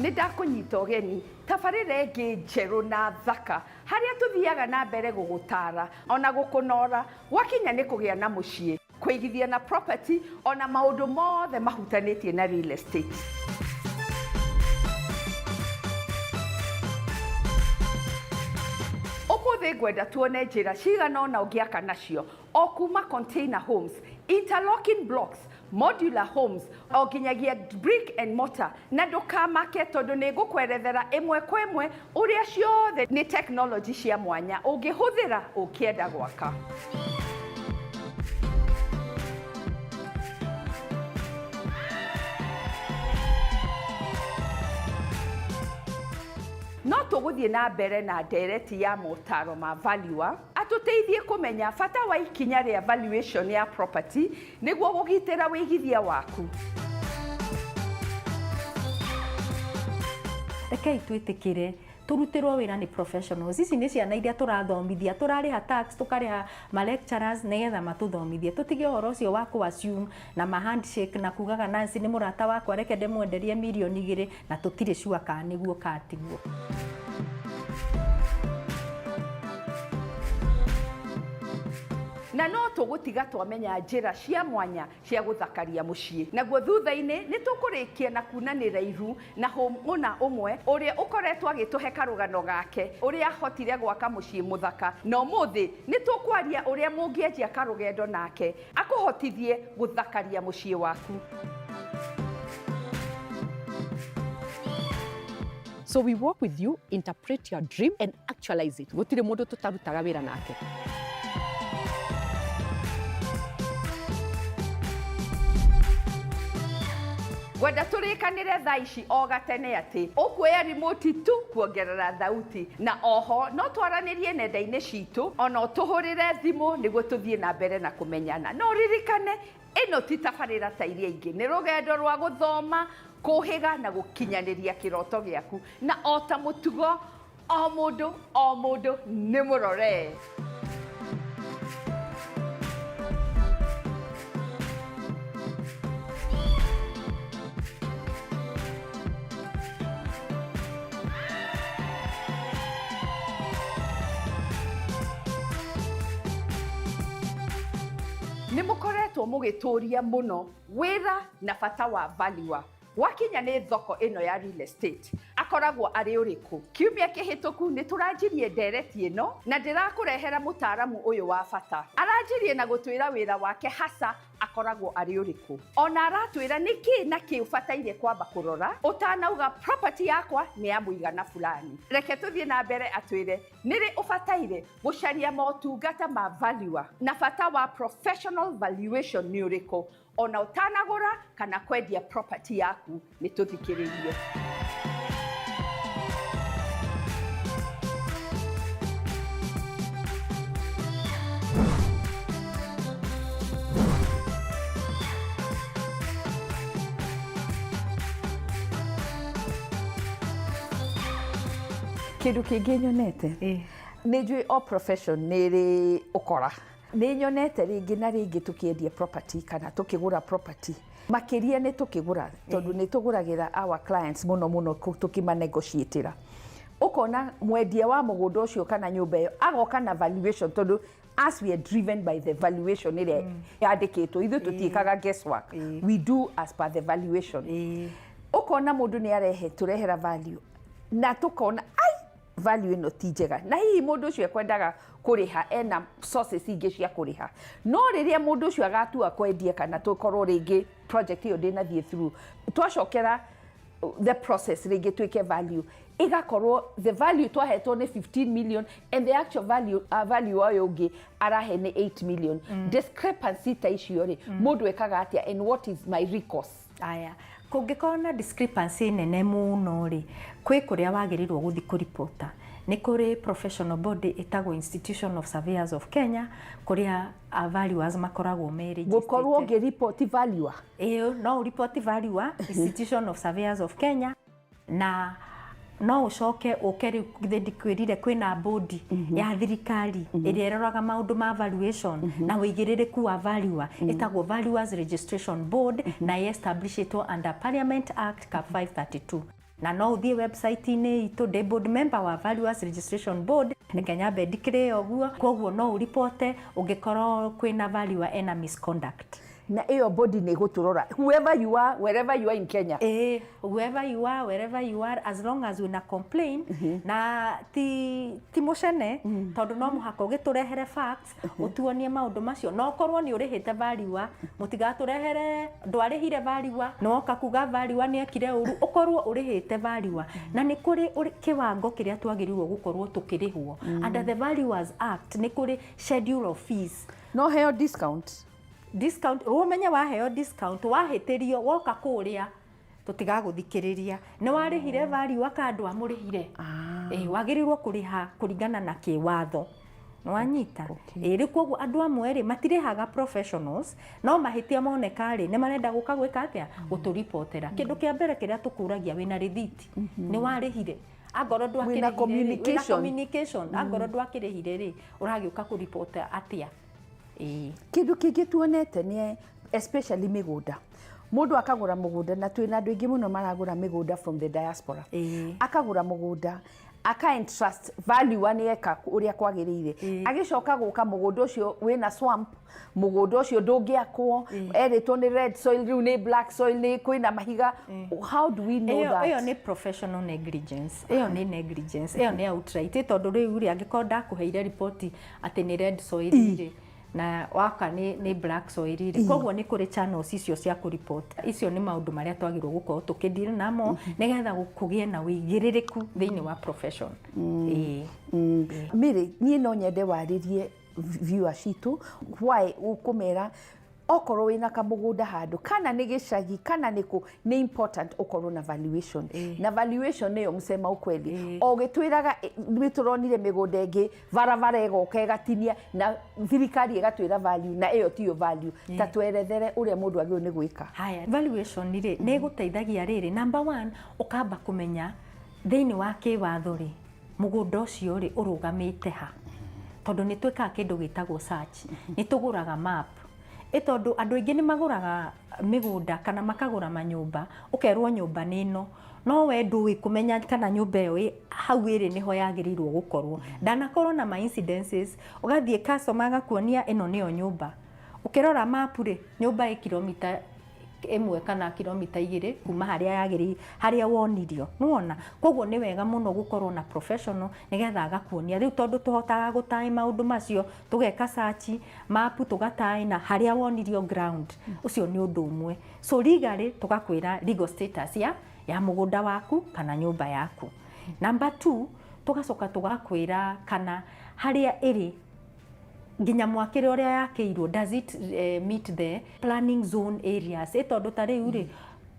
Nĩ ndakũnyita ũgeni tabarĩra ĩngĩ njerũ na thaka harĩa tũthiaga na mbere gũgũtara ona gũkũnora gwakinya nĩ kũgĩa na mũciĩ, kũigithia na property ona maũndũ mothe mahutanĩtie na real estate. Ũmũthĩ ngwenda tuone njĩra cigana ũna ũngĩaka nacio o kuma container homes, interlocking blocks, modular homes o nginyagia brick and mortar, na ndũkamake tondũ nĩ ngũkwerethera ĩmwe kwa ĩmwe ũrĩa ciothe nĩ technology cia mwanya ũngĩhũthĩra ũkĩenda gwaka. No tũgũthiĩ na mbere na ndereti ya motaro ma valuer atũteithie kũmenya bata wa ikinya rĩa valuation ya property nĩguo kũgitĩra wĩigithia waku. Rekei twĩtĩkĩre tũrutĩrwo wĩra nĩ professionals. Ici nĩ ciana iria tũrathomithia, tũrarĩha tax, tũkarĩha ma lecturers nĩgetha matũthomithie. Tũtige ũhoro ũcio wa kũ assume na ma handshake na kugaga Nancy nĩ mũrata wakwa reke ndĩmwenderie mirioni 2 na tũtirĩ sure kana nĩguo kana tiguo. Na no tũgũtiga twamenya njĩra cia mwanya cia gũthakaria mũciĩ. Naguo thutha-inĩ nĩ tũkũrĩkia na kunanĩra iru na home owner ũmwe ũrĩa ũkoretwo agĩtũhe karũgano gake ũrĩa ahotire gwaka mũciĩ mũthaka. Na ũmũthĩ nĩ tũkwaria ũrĩa mũngĩanjia karũgendo nake akũhotithie gũthakaria mũciĩ waku. So we work with you, interpret your dream and actualize it. Gũtirĩ mũndũ tũtarutaga wĩra nake. Ngwenda tũrĩkanĩre thaa ici o gatene atĩ ũkuoya remote tu kuongerera thauti, na oho no twaranĩrie nenda-inĩ citũ ona ũtũhũrĩre thimũ nĩguo tũthiĩ na mbere na kũmenyana. No ũririkane ĩno ti tabarĩra ta iria ingĩ, nĩ rũgendo rwa gũthoma, kũhĩga na gũkinyanĩria kĩroto gĩaku, na o ta mũtugo o mũndũ o mũndũ nĩ mũrore. Nĩ mũkoretwo mũgĩtũria mũno wĩra na bata wa valuer gwakinya nĩ thoko ĩno ya real estate akoragwo arĩ ũrĩkũ. Kiumia kĩhĩtũku nĩ tũranjirie ndereti ĩno na ndĩrakũrehera mũtaaramu ũyũ wa bata. Aranjirie na gũtwĩra wĩra wake hasa akoragwo arĩ ũrĩkũ, ona aratwĩra nĩkĩ na kĩ ũbataire kwamba kũrora ũtanauga property yakwa nĩ ya mũigana fulani. Reke tũthiĩ na mbere atwĩre nĩrĩ ũbataire gũcaria motungata ma valuer na bata wa professional valuation nĩ ũrĩkũ ona ũtanagũra kana kwendia property yaku. Nĩ tũthikĩrĩrie. Kĩndũ kĩngĩ nyonete nĩ njũĩ o profession nĩ ĩrĩ ũkora. Nĩ nyonete rĩngĩ na rĩngĩ tũkĩendia property kana tũkĩgũra property, makĩria nĩ tũkĩgũra tondũ nĩ tũgũragĩra our clients mũno mũno tũkĩmanegotiatĩra, ũkona mwendia wa mũgũnda ũcio kana nyũmba ĩyo agoka na valuation, tondũ as we are driven by the valuation ĩrĩa yandĩkĩtwo, ithuĩ tũtiĩkaga guesswork, we do as per the valuation. Ũkona mũndũ nĩ arehe tũrehera value na tũkona ai value ĩno ti njega, na hihi mũndũ ũcio ekwendaga kũrĩha ena sources ingĩ cia kũrĩha, no rĩrĩa mũndũ ũcio agatua kwendia kana tũkorwo rĩngĩ project ĩyo ndĩnathiĩ through, twacokera the process rĩngĩ twĩke value, ĩgakorwo the value twahetwo nĩ 15 million and the actual value ũyũ ũngĩ arahe nĩ 8 million. Discrepancy ta icio rĩ, mũndũ ekaga atĩa and what is my recourse? Aya, kũngĩkorwo na discrepancy nene mũno rĩ, kwĩ kũrĩa wagĩrĩirwo gũthiĩ kũripota. Nĩ kũrĩ professional body ĩtagwo Institution of Surveyors of Kenya, kũrĩa valuers makoragwo me gũkorwo ngĩripoti valuer? Ĩĩ, no ũripoti valuer Institution of Surveyors of Kenya, na no ũcoke ũke rĩu githĩ ndikwĩrire kwĩna bodi ya thirikari ĩrĩa ĩroraga maũndũ ma valuation na ũigĩrĩrĩku wa valuer, ĩtagwo Valuers Registration Board, na ĩestablishĩtwo under Parliament Act Cap 532. Na no ũthiĩ website-inĩ itũ, ndĩ board member wa Valuers Registration Board, reke nyambe ndikĩrĩe ũguo. Koguo no ũripote ũngĩkorwo kwĩna valuer ena misconduct. Na ĩyo body nĩ ĩgũtũrora, whoever you are, wherever you are in Kenya? Eh, whoever you are, wherever you are, as long as wina complain na ti mũcene, tondũ no mũhaka ũgĩtũrehere facts, ũtuonie maũndũ macio. No ũkorwo nĩ ũrĩhĩte valuer, mũtigatũrehere ndwarĩhire valuer, nĩ woka kuga valuer nĩ ekire ũru. Ũkorwo ũrĩhĩte valuer, na nĩ kũrĩ kĩwango kĩrĩa twagĩrĩirwo gũkorwo tũkĩrĩhwo under the Valuers Act. Nĩ kũrĩ schedule of fees. No heo discount? Discount, ũmenye waheo discount, wahĩtĩrio, woka kũrĩa tũtigagũthikĩrĩria. Nĩ warĩhire valuer ka ndwamũrĩhire? Ĩ, wagĩrĩirwo kũrĩha kũringana na kĩwatho, nĩwanyita? Okay. Ĩ, rĩu koguo andũ amwe rĩ, matirĩhaga professionals, no mahĩtia moneka rĩ, nĩ marenda gũka gwĩka atĩa? Gũtũripotera. Kĩndũ kĩa mbere kĩrĩa tũkũragia, wĩna rĩthiti nĩ warĩhire? Angorwo ndwakĩrĩhire Wĩna rĩ, wĩna communication. Communication. Angorwo ndwakĩrĩhire rĩ, ũragĩũka kũripota atĩa? Ĩĩ. Kĩndũ kĩngĩ tuonete nĩ especially mĩgũnda. Mũndũ akagũra mũgũnda, na twĩna andũ aingĩ mũno maragũra mĩgũnda from the diaspora. Akagũra mũgũnda, aka entrust valuer nĩ eka ũrĩa kwagĩrĩire, agĩcoka gũka, mũgũnda ũcio wĩna swamp, mũgũnda ũcio ndũngĩakwo, erĩtwo nĩ red soil, rĩu nĩ black soil, nĩ kwĩna mahiga. How do we know Ĩyo that? Ĩyo nĩ professional negligence. Ĩyo nĩ negligence, ĩyo nĩ outright. Tondũ rĩu rĩ, angĩkorwo ndakũheire riboti atĩ nĩ red soil rĩ, na waka nĩ black soil rĩ, koguo nĩ kũrĩ channels icio cia kũripot. Icio nĩ maũndũ marĩa twagĩrĩirwo gũkorwo tũkĩdeal namo nĩgetha kũgĩe na wĩigĩrĩrĩku thĩinĩ wa profession. Ĩĩ. Mary, niĩ no nyende warĩrie viewers citũ why ũkũmera okorwo wĩna kamũgũnda handũ, kana nĩ gĩcagi, kana nĩ kũ, nĩ important ũkorwo na valuation. Na valuation nĩyo msema ukweli o gĩtwĩraga. Nĩ tũronire mĩgũnda ĩngĩ barabara ĩgoka ĩgatinia, na thirikari ĩgatwĩra value, na ĩyo tiyo value. Ta twerethere ũrĩa mũndũ agĩrĩirwo nĩ gwĩka. Haya, valuation rĩ, nĩ ĩgũteithagia rĩrĩ: number one, ũkamba kũmenya thĩinĩ wa kĩwatho rĩ, mũgũnda ũcio rĩ, ũrũgamĩte ha, tondũ nĩ twĩkaga kĩndũ gĩtagwo search, nĩ tũgũraga map. Ĩ tondũ andũ aingĩ nĩ magũraga mĩgũnda kana makagũra manyũmba, ũkerwo nyũmba nĩ ĩno, no we ndũĩ kũmenya kana nyũmba ĩyo hau ĩrĩ nĩho yagĩrĩirwo gũkorwo. Ndanakorwo na ma incidences, ũgathiĩ, customer agakuonia ĩno nĩyo nyũmba, ũkĩrora map rĩ, nyũmba ĩ kilomita 1 kana kilomita 2 kuma harĩa yagĩrĩire, harĩa wonirio. Nĩwona? Koguo nĩ wega mũno gũkorwo na professional nĩgetha agakuonia. Rĩu tondũ tũhotaga gũtaĩ maũndũ macio, tũgeka search map, tũgataĩ na harĩa wonirio ground. Ũcio nĩ ũndũ ũmwe. So legally tũgakwĩra legal status ya mũgũnda waku kana nyũmba yaku. Number two, tũgacoka tũgakwĩra kana harĩa ĩrĩ nginya mwakĩre ũrĩa yakĩirwo, does it meet the planning zone areas? Ĩ tondũ ta rĩu rĩ,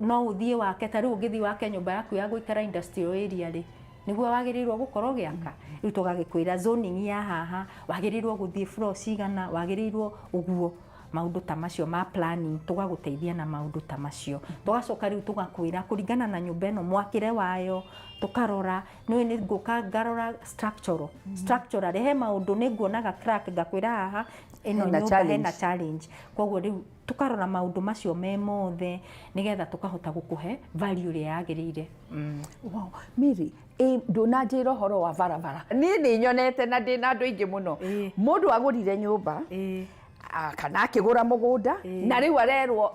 no ũthiĩ wake, ta rĩu ũngĩthiĩ wake nyũmba yaku ya gũikara industrial area rĩ, nĩguo wagĩrĩirwo gũkorwo ũgĩaka? Rĩu tũgagĩkwĩra zoning ya haha, wagĩrĩirwo gũthiĩ floor cigana, wagĩrĩirwo ũguo, maũndũ ta macio ma planning, tũgagũteithia na maũndũ ta macio. Tũgacoka rĩu tũgakwĩra kũringana na nyũmba ĩno, mwakĩre wayo, tũkarora. Nĩũĩ nĩ ngũka ngarora structural, he maũndũ nĩ nguonaga crack, ngakwĩra haha ĩno Hena nyũmba challenge. Hena challenge. Koguo rĩu tũkarora maũndũ macio me mothe nĩgetha tũkahota gũkũhe value ĩrĩa yagĩrĩire. Wow. Mary, ĩ ndũnanjĩra ũhoro wa barabara. Niĩ nĩ nyonete na ndĩ na andũ aingĩ mũno. Mũndũ agũrire nyũmba kana akĩgũra mũgũnda, na rĩu arerwo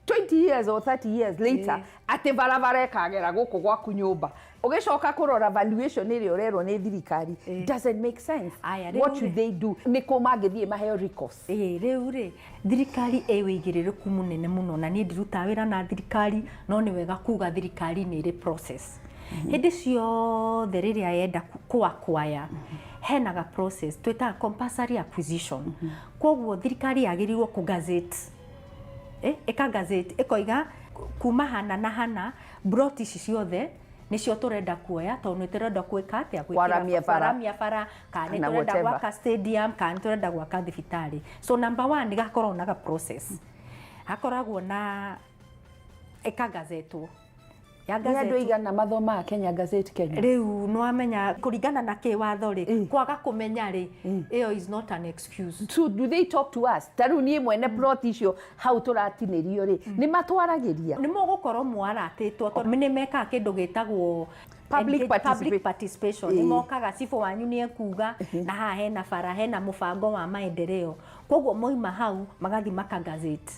20 years or 30 years later atĩ barabara ĩkagera gũkũ gwaku nyũmba. Ũgĩcoka kũrora valuation ĩrĩa ũrerwo nĩ thirikari doesn't make sense. Aya, rĩu What should rĩ. they do? Nĩ kũ mangĩthiĩ maheo recourse? Ĩĩ, rĩu rĩ, thirikari ĩ wĩigĩrĩrĩku mũnene mũno, na niĩ ndirutaga wĩra na thirikari, no nĩ wega kuga thirikari nĩ ĩrĩ process hĩndĩ ciothe rĩrĩa yenda kũacquire. Hena ga process twĩtaga compulsory acquisition. Koguo thirikari yagĩrĩirwo kũ gazette, ĩka gazette, ĩkoiga kuma hana na hana, plot ici ciothe nĩcio tũrenda kuoya, tondũ nĩ tũrenda gwĩka atĩa? Kwaramia bara. Kwaramia bara, kana nĩ Kana tũrenda whatever. gwaka stadium, kana nĩ tũrenda gwaka thibitarĩ. So number one, nĩ gakoragwo na ga process, hakoragwo na ĩkagazetwo. Ya Nĩ andũ gazette. aigana mathomaga Kenya Gazette Kenya? Rĩu nĩwamenya kũringana na kĩwatho rĩ, kwaga kũmenya rĩ, ĩyo is not an excuse. So do they talk to us? Ta rĩu niĩ mwene plot icio hau tũratinĩrio rĩ, nĩ matwaragĩria? Nĩ mũgũkorwo mwaratĩtwo tondũ nĩ mekaga kĩndũ gĩtagwo Public public participation. Nĩ mokaga, cibũ wanyu nĩ ekuga na haha hena bara, hena mũbango wa maendeleo. Koguo moima hau magathi maka gazette.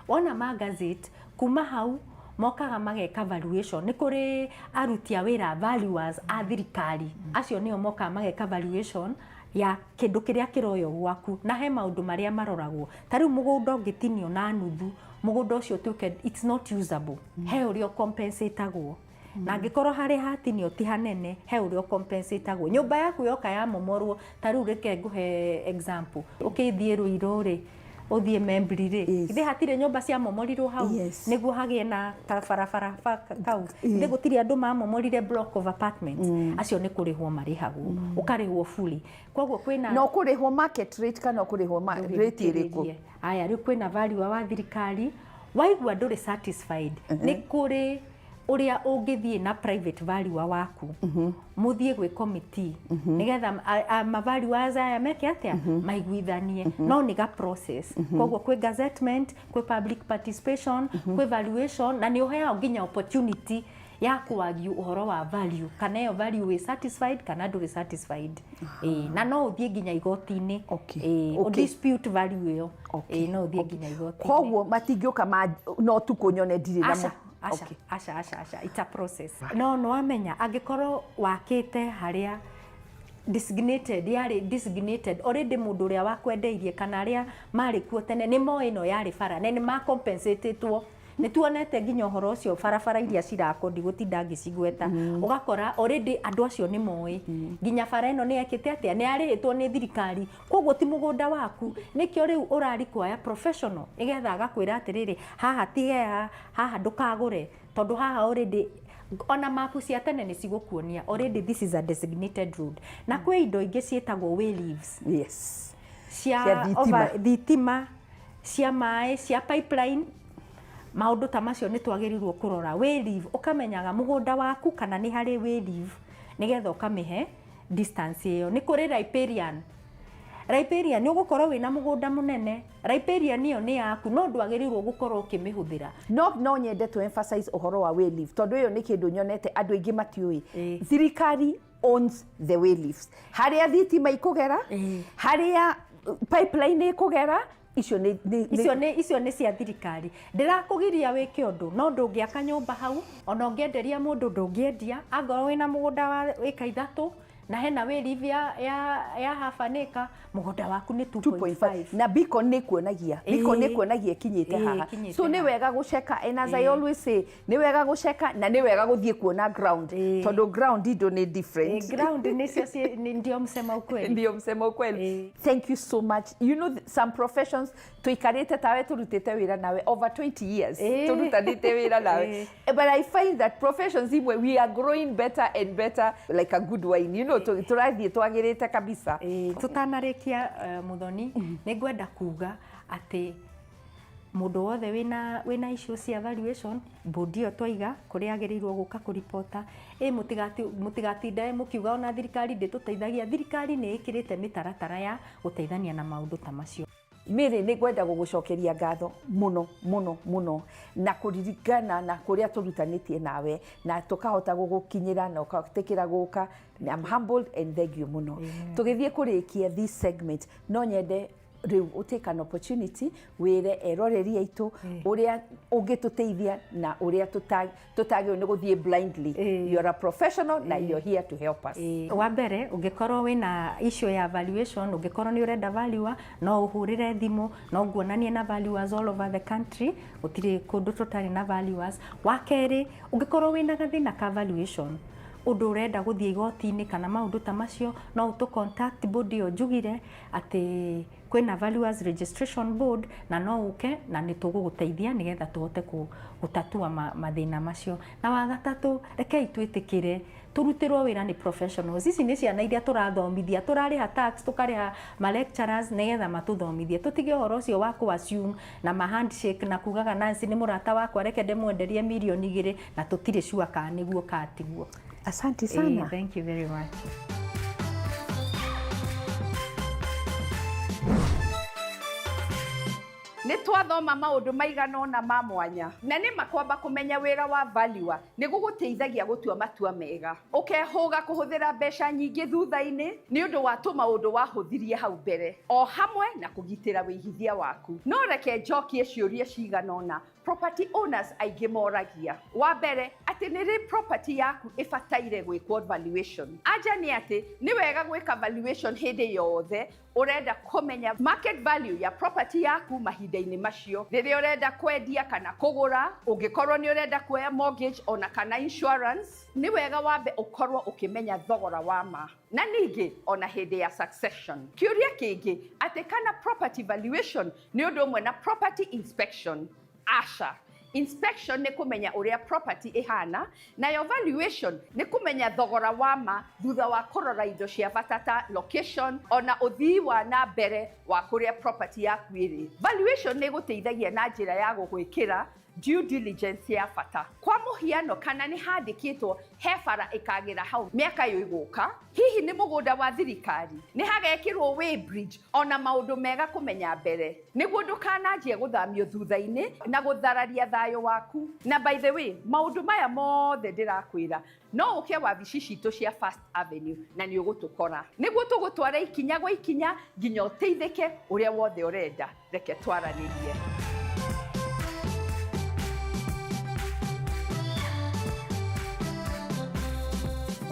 Wona ma gazette, kuma hau mokaga mageka valuation. Nĩ kũrĩ aruti a wĩra, valuers a thirikari, acio nĩo mokaga mageka valuation ya kĩndũ kĩrĩa kĩroywo gwaku, na he maũndũ marĩa maroragwo. Ta rĩu mũgũnda ũngĩtinio na nuthu, mũgũnda ũcio ũtuĩke it's not usable, he ũrĩa ũcompensatagwo, na angĩkorwo harĩa hatinio ti hanene, he ũrĩa ũcompensatagwo. Nyũmba yaku yoka yamomorwo, ta rĩu reke ngũhe example, ũkĩthiĩ Rũirũ rĩ, ũthiĩ Membri rĩ, ithe hatirĩ nyũmba ciamomorirwo hau nĩguo hagĩe na kabarabara kau? Ithe gũtirĩ andũ mamomorire block of apartments? Acio nĩ kũrĩhwo marĩhagwo, ũkarĩhwo fully. Koguo kwĩna Na ũkũrĩhwo market rate kana ũkũrĩhwo rate ĩrĩkũ? Ndũgĩthikĩrĩrie. Aya, rĩu kwĩna value wa thirikari. Waigua ndũrĩ satisfied, nĩ kũrĩ ũrĩa ũngĩthiĩ na private valuer waku, mũthiĩ gwĩ committee nĩgetha ma-valuers aya meke atĩa, maiguithanie. No nĩ ga process. Koguo kwĩ gazettement, kwĩ public participation, kwĩ valuation, na nĩ ũheagwo nginya opportunity ya kũagiu ũhoro wa value, kana ĩyo value wĩ satisfied kana ndũrĩ satisfied. Ĩĩ, na no ũthiĩ nginya igoti-inĩ. Ĩĩ, dispute value ĩyo. Ĩĩ, no ũthiĩ nginya igoti-inĩ. Koguo matingĩũka no tukũ nyone ndirĩ na Aca. Aca. Aca, aca, aca, it's a process. No nĩwamenya angĩkorwo wakĩte harĩa designated, yarĩ designated already, mũndũ ũrĩa wakwendeirie kana arĩa marĩ kuo tene nĩ moĩ ĩno yarĩ bara na nĩ macompensatĩtwo. Nĩ tuonete nginya ũhoro ũcio, barabara iria cirakwo, ndigũtinda ngĩcigweta, ũgakora already andũ acio nĩ moĩ nginya bara ĩno nĩ yekĩte atĩa, nĩ yarĩhĩtwo nĩ thirikari. Koguo ti mũgũnda waku, nĩkĩo rĩu ũrari kuoya professional nĩgetha agakwĩra atĩrĩrĩ, haha ti hega, haha ndũkagũre, tondũ haha already ona mapu cia tene nĩ cigũkuonia already this is a designated road. Na kwĩ indo ingĩ ciĩtagwo way leaves cia Cia thitima. Thitima, cia maĩ, cia pipeline, maũndũ ta macio nĩ twagĩrĩirwo kũrora way leave, ũkamenyaga mũgũnda waku kana nĩ harĩ way leave, nĩgetha ũkamĩhe distance ĩyo. Nĩ kũrĩ riparian. Riparian nĩ ũgũkorwo wĩna mũgũnda mũnene, riparian ĩyo nĩ yaku, no ndwagĩrĩirwo gũkorwo ũkĩmĩhũthĩra. No nyende to emphasize ũhoro wa way leave, tondũ ĩyo nĩ kĩndũ nyonete andũ aingĩ matiũĩ. Thirikari owns the way leaves, harĩa thitima ikũgera, harĩa pipeline ĩkũgera, icio nĩ Icio nĩ cia thirikari. Ndĩrakũgiria wĩke ũndũ, no ndũngĩaka nyũmba hau, ona ũngĩenderia mũndũ ndũngĩendia. Angorwo wĩna mũgũnda wa ĩka 3 na hena way leave ya half an acre, mũgũnda waku nĩ 2.5. 2.5, na beacon nĩ kuonagia, beacon nĩ kuonagia ĩkinyĩte haha. Ĩkinyĩte So nĩ haha. wega gũceka, and as I always say, nĩ wega gũceka na nĩ wega gũthiĩ kuona ground, tondũ ground indo nĩ different. Ground nĩcio ndio msema ukweli. Ndio msema ukweli. Thank you so much. You know, some professions tuikarĩte tawe, tũrutĩte wĩra nawe over 20 years, tũrutanĩte wĩra nawe. But I find that professions imwe, we are growing better and better, like a good wine, tũrathiĩ twagĩrĩte kabisa. Tũtanarĩkia, Muthoni, nĩ ngwenda kuga atĩ mũndũ wothe wĩna issue cia valuation, board ĩyo twaiga kũrĩa agĩrĩirwo gũka kũripota. Ĩ mũtigatindae mũkiuga ona thirikari ndĩtũteithagia. Thirikari nĩ ĩkĩrĩte mĩtaratara ya gũteithania na maũndũ ta macio. Mary, nĩ ngwenda gũgũcokeria ngatho mũno mũno mũno na kũririkana na kũrĩa tũrutanĩtie nawe na tũkahota gũgũkinyĩra na ũgatĩkĩra gũka. I'm humbled and thank you mũno. Tũgĩthiĩ kũrĩkia this segment, no nyende rĩu ũtake an opportunity wĩre eroreri aitũ ũrĩa ũngĩtũteithia na ũrĩa tũtagĩrĩirwo nĩ gũthiĩ blindly. You're a professional na you're here to help us. Wa mbere, ũngĩkorwo wĩna issue ya valuation, ũngĩkorwo nĩ ũrenda valuer, no ũhũrĩre thimũ, no nguonanie na valuers all over the country. Gũtirĩ kũndũ tũtarĩ na valuers. Wa kerĩ, ũngĩkorwo wĩna gathĩna ka valuation, ũndũ ũrenda gũthiĩ igoti-inĩ kana maũndũ ta macio, no ũtũ contact board ĩyo njugire atĩ kwĩna Valuers Registration Board, na no ũke na nĩ tũgũgũteithia nĩgetha tũhote gũtatua mathĩna macio. Na wa gatatũ, rekei twĩtĩkĩre Tũrutĩrwo wĩra nĩ professionals. Ici nĩ ciana iria tũrathomithia, tũrarĩha tax, tũkarĩha ma lecturers nĩgetha matũthomithie. Tũtige ũhoro ũcio wa kũ assume na ma handshake na kugaga Nancy nĩ mũrata wakwa, reke ndĩmwenderie 2 mirioni na tũtirĩ sure kana nĩguo kana tiguo. Asante sana. Thank you very much. Nĩ twathoma maũndũ maigana ũna ma mwanya, na nĩ makwamba kũmenya wĩra wa valuer nĩ gũgũteithagia gũtua matua mega, ũkehũga kũhũthĩra mbeca nyingĩ thutha-inĩ nĩ ũndũ wa tũmaũndũ wahũthirie hau mbere, o hamwe na kũgitĩra wĩigithia waku. No reke njokie ciũria cigana ũna property owners aingĩ moragia. Wa mbere, atĩ nĩ rĩ property yaku ĩbataire gwĩkwo valuation? Anja nĩ atĩ nĩ wega gwĩka valuation hĩndĩ yothe ũrenda kũmenya market value ya property yaku mahinda-inĩ macio, rĩrĩa ũrenda kwendia kana kũgũra, ũngĩkorwo nĩ ũrenda kuoya mortgage ona kana insurance, nĩ wega wambe ũkorwo ũkĩmenya thogora wa ma, na ningĩ ona hĩndĩ ya succession. Kĩũria kĩngĩ, atĩ kana property valuation nĩ ũndũ ũmwe na property inspection? Aca. Inspection nĩ kũmenya ũrĩa property ĩhana, nayo valuation nĩ kũmenya thogora wa ma thutha wa kũrora indo cia bata ta location ona ũthii wa na mbere wa kũrĩa property yaku ĩrĩ. Valuation nĩ ĩgũteithagia na njĩra ya gũgwĩkĩra due diligence ya bata. Kwa mũhiano, kana nĩ handĩkĩtwo he bara ĩkagĩra hau mĩaka ĩyo ĩgũka, hihi nĩ mũgũnda wa thirikari, nĩ hagekĩrwo weighbridge, ona maũndũ mega kũmenya mbere nĩguo ndũkananjie gũthamio thutha-inĩ na gũthararia thayũ waku. Na by the way, maũndũ maya mothe ndĩrakwĩra, no ũke wabici citũ cia First Avenue na nĩ ũgũtũkora nĩguo tũgũtwara ikinya gwa ikinya nginya ũteithĩke ũrĩa wothe ũrenda. Reke twaranĩrie.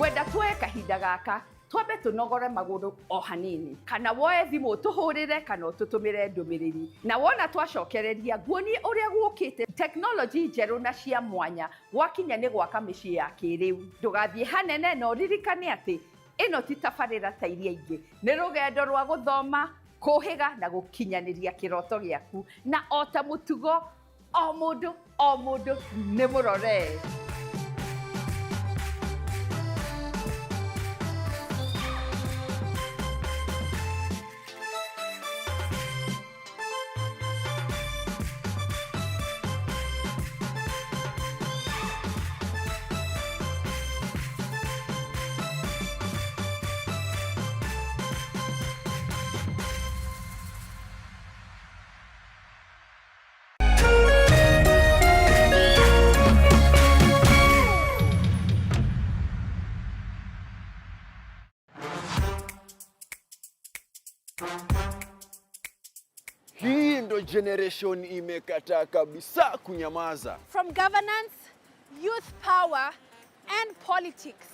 Ngwenda tuoe kahinda gaka twambe tũnogore magũrũ o hanini, kana woe thimũ ũtũhũrĩre kana ũtũtũmĩre ndũmĩrĩri, na wona twacokereria nguonie ũrĩa gũkĩte tekinoronjĩ njerũ na cia mwanya gwakinya nĩ gwaka mĩciĩ ya kĩrĩu. Ndũgathiĩ hanene, na ũririkane atĩ ĩno ti tabarĩra ta iria ingĩ, nĩ rũgendo rwa gũthoma, kũhĩga na gũkinyanĩria kĩroto gĩaku, na o ta mũtugo, o mũndũ o mũndũ nĩ mũrore. Hii ndo generation imekataa kabisa kunyamaza. From governance, youth power, and politics,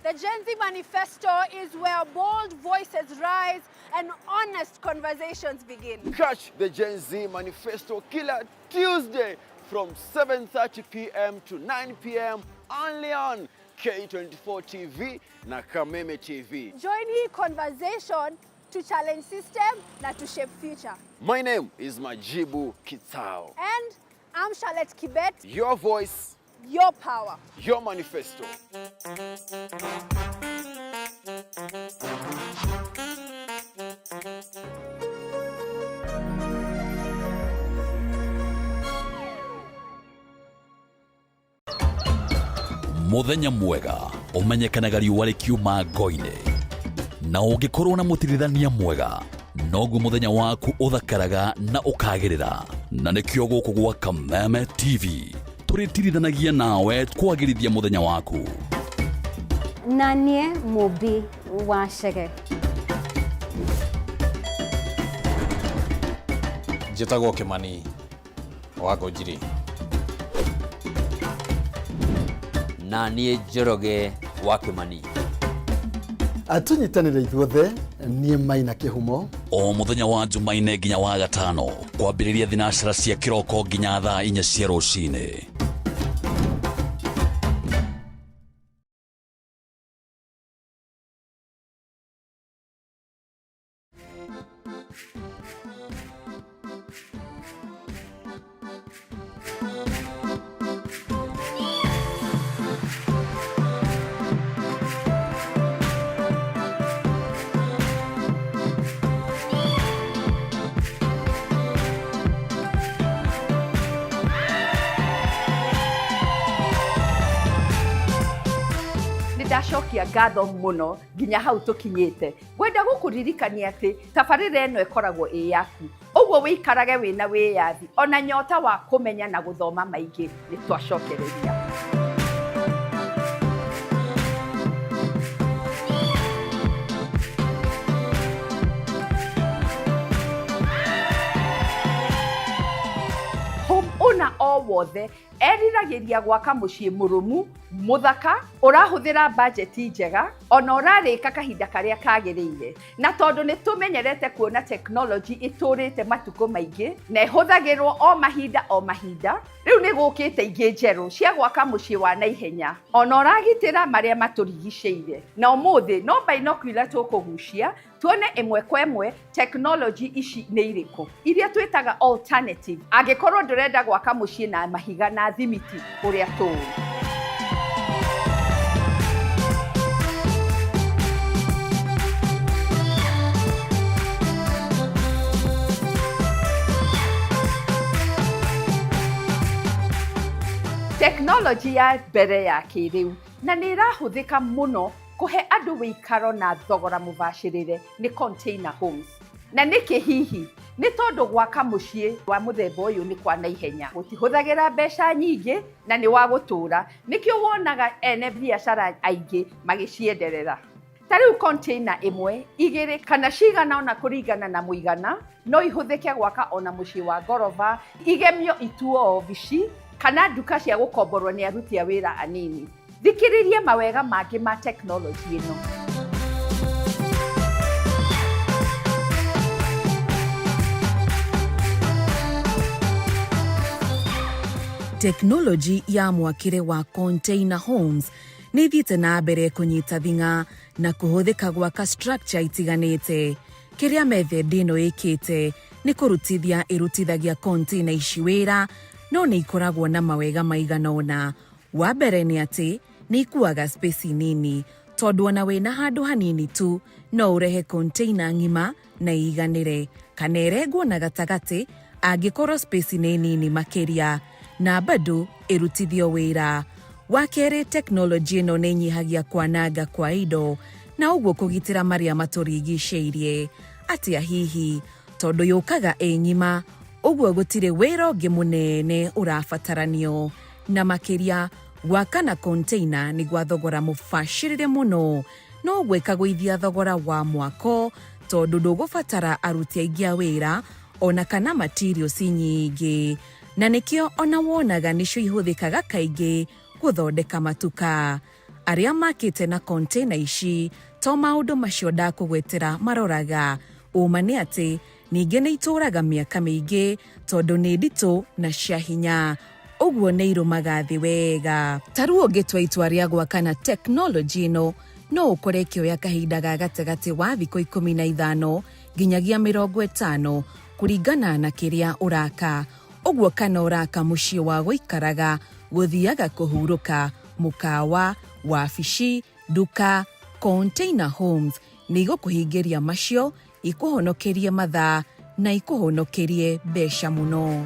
the Gen Z Manifesto is where bold voices rise and honest conversations begin. Catch the Gen Z Manifesto kila Tuesday from 7:30 p.m. to 9 p.m. only on K24 TV na Kameme TV. Join hii conversation to challenge system na to shape future. My name is Majibu Kitsao. And I'm Charlotte Kibet. Your voice, your power, your manifesto. Muthenya mwega ũmenyekanaga riũa rĩkiuma ngo-inĩ, na ũngĩkorwo na mũtirithania mwega, noguo mũthenya waku ũthakaraga na ũkagĩrĩra. Na nĩkĩo gũkũ gwa Kameme TV tũrĩtirithanagia nawe kwagĩrithia mũthenya waku. Na niĩ Mũmbi wa Chege. Njĩtagwo Kĩmani wa Ngũnjiri. Na niĩ Njoroge wa Kĩmani. Tũnyitanĩre ithuothe. Niĩ Maina Kĩhumo. O mũthenya wa Jumaine nginya wa gatano, kwambĩrĩria thinacara cia kĩroko nginya thaa 4 cia rũcinĩ. Ndacokia ngatho mũno nginya hau tũkinyĩte. Ngwenda gũkũririkania atĩ tabarĩra ĩno ĩkoragwo ĩ yaku, ũguo wĩikarage wĩna wĩyathi ona nyota wa kũmenya na gũthoma maingĩ. Nĩ twacokereria. Home owner o wothe eriragĩria gwaka mũciĩ mũrũmu, mũthaka, ũrahũthĩra bajeti njega, ona ũrarĩka kahinda karĩa kagĩrĩire. Na tondũ nĩ tũmenyerete kuona tekinoronjĩ ĩtũrĩte matukũ maingĩ na ĩhũthagĩrwo o mahinda o mahinda, rĩu nĩ gũkĩte ingĩ njerũ cia gwaka mũciĩ wa naihenya ona ũragitĩra marĩa matũrigicĩire. Na ũmũthĩ no binocular tũkũgucia tuone ĩmwe kwa ĩmwe tekinoronjĩ ici nĩ irĩkũ, iria twĩtaga alternative angĩkorwo ndũrenda gwaka mũciĩ na mahiga na thimiti ũrĩa tũĩ. Tekinoronjĩ ya mbere ya kĩrĩu na nĩ ĩrahũthĩka mũno kũhe andũ wĩikaro na thogora mũbacĩrĩre nĩ container homes. Na nĩkĩ hihi? Nĩ tondũ gwaka mũciĩ wa mũthemba ũyũ nĩ kwa naihenya, gũtihũthagĩra mbeca nyingĩ na nĩ wa gũtũũra. Nĩkĩo wonaga ene biacara aingĩ magĩcienderera. Ta rĩu container ĩmwe, igĩrĩ kana cigana ona kũringana na mũigana no ihũthĩke gwaka ona mũciĩ wa ngoroba, igemio ituo obici kana nduka cia gũkomborwo nĩ aruti a wĩra anini. Thikĩrĩria mawega mangĩ ma tekinoronjĩ ĩno. Tekinoronjĩ ya mwakĩre wa container homes nĩ ithiĩte na mbere kũnyita thing'a na kũhũthĩka gwaka structure itiganĩte. Kĩrĩa method ĩno ĩkĩte nĩ kũrutithia ĩrutithagia container ici wĩra, no nĩ ikoragwo na mawega maigana ũna. Wa mbere nĩ atĩ nĩ ikuaga space nini, tondũ ona wĩna handũ hanini tu no ũrehe container ng'ima na ĩiganĩre, kana ĩrengwo na gatagatĩ angĩkorwo space nĩ nini makĩria, na bado ĩrutithio wĩra. Wa kerĩ, tekinoronjĩ ĩno nĩ ĩnyihagia kwananga kwa indo na ũguo kũgitĩra marĩa matũrigicĩirie. Atĩa hihi? Tondũ yũkaga ĩ ng'ima, ũguo gũtirĩ wĩra ũngĩ mũnene ũrabataranio. Na makĩria, gwaka na container nĩ gwa thogora mũbacĩrĩre mũno, no ũguo ĩkagũithia thogora wa mwako tondũ ndũgũbatara aruti aingĩ a wĩra ona kana materials nyingĩ. Na nĩkĩo ona wonaga nĩcio ihũthĩkaga kaingĩ gũthondeka matuka. Arĩa makĩte na container ici to maũndũ macio ndakũgwetera maroraga. Ũma nĩ atĩ ningĩ nĩ itũraga mĩaka mĩingĩ tondũ nĩ nditũ na cia hinya, ũguo nĩ irũmaga thĩ wega. Ta rĩu ũngĩtua itua rĩa gwaka na tekinoronjĩ ĩno, no ũkore ĩkĩoya kahinda ga gatagatĩ wa thikũ 15 nginyagia 50 kũringana na kĩrĩa ũraka. Ũguo kana ũraka mũciĩ wa gũikaraga, gũthiaga kũhurũka, mũkawa, wabici, nduka, container homes nĩ igũkũhingĩria macio, ikũhonokerie mathaa na ikũhonokerie mbeca mũno.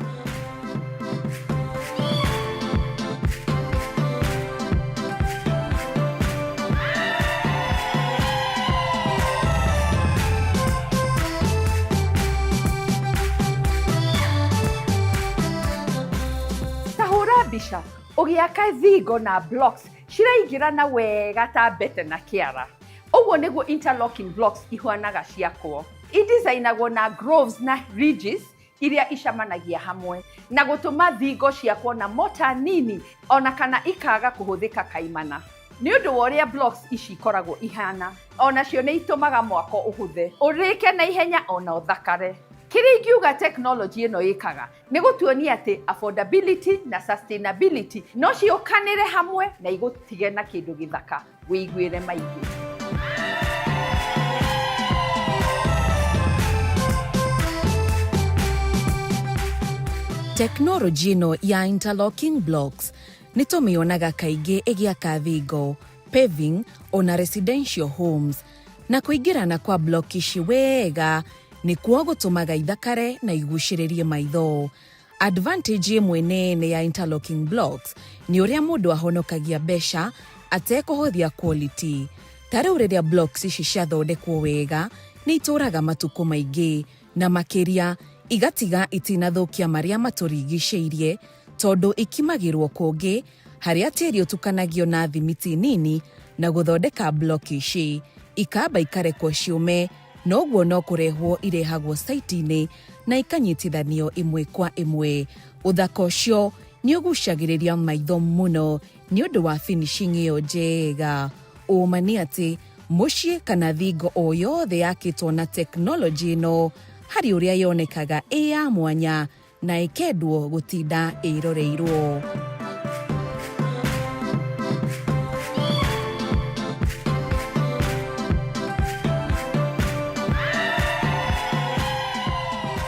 Ta hũra mbica ũgĩaka thingo na blocks ciraingĩrana wega ta mbete na kĩara. Ũguo nĩguo interlocking blocks ihuanaga ciakwo. Idesign-agwo na groves na ridges iria icamanagia hamwe na gũtũma thingo ciakwo na mota nini ona kana ikaga kũhũthĩka kaimana. Nĩ ũndũ wa ũrĩa blocks ici ikoragwo ihana, onacio nĩ itũmaga mwako ũhũthe, ũrĩke na ihenya ona ũthakare. Kĩrĩa ingiuga tekinoronjĩ ĩno ĩkaga nĩ gũtuonia atĩ affordability na sustainability no ciũkanĩre hamwe na igũtige na kĩndũ gĩthaka wĩiguĩre maingĩ. Tekinoronjĩ ĩno ya interlocking blocks nĩ tũmĩonaga kaingĩ ĩgĩaka thingo, paving ona residential homes, na kũingĩrana kwa block ici wega nĩkuo gũtũmaga ithakare na igucĩrĩrie maitho. Advantage ĩmwe nene ya interlocking blocks nĩ ũrĩa mũndũ ahonokagia mbeca atekũhũthia quality. Ta rĩu rĩrĩa blocks ici ciathondekwo wega nĩ itũraga matukũ maingĩ na makĩria igatiga itinathũkia marĩa matũrigicĩirie tondũ ikimagĩrwo kũngĩ harĩa tĩri ũtukanagio na thimiti nini na gũthondeka block ici ikamba ikarekwo ciũme noguo no kũrehwo irehagwo saiti-inĩ na ikanyitithanio ĩmwe kwa ĩmwe. Ũthaka ũcio nĩ ũgucagĩrĩria maitho mũno nĩ ũndũ wa finishing ĩyo njega. Ũma nĩ atĩ mũciĩ kana thingo o yothe yakĩtwo na tekinoronjĩ ĩno harĩ ũrĩa yonekaga ĩ ya mwanya na ĩkendwo gũtinda ĩroreirwo.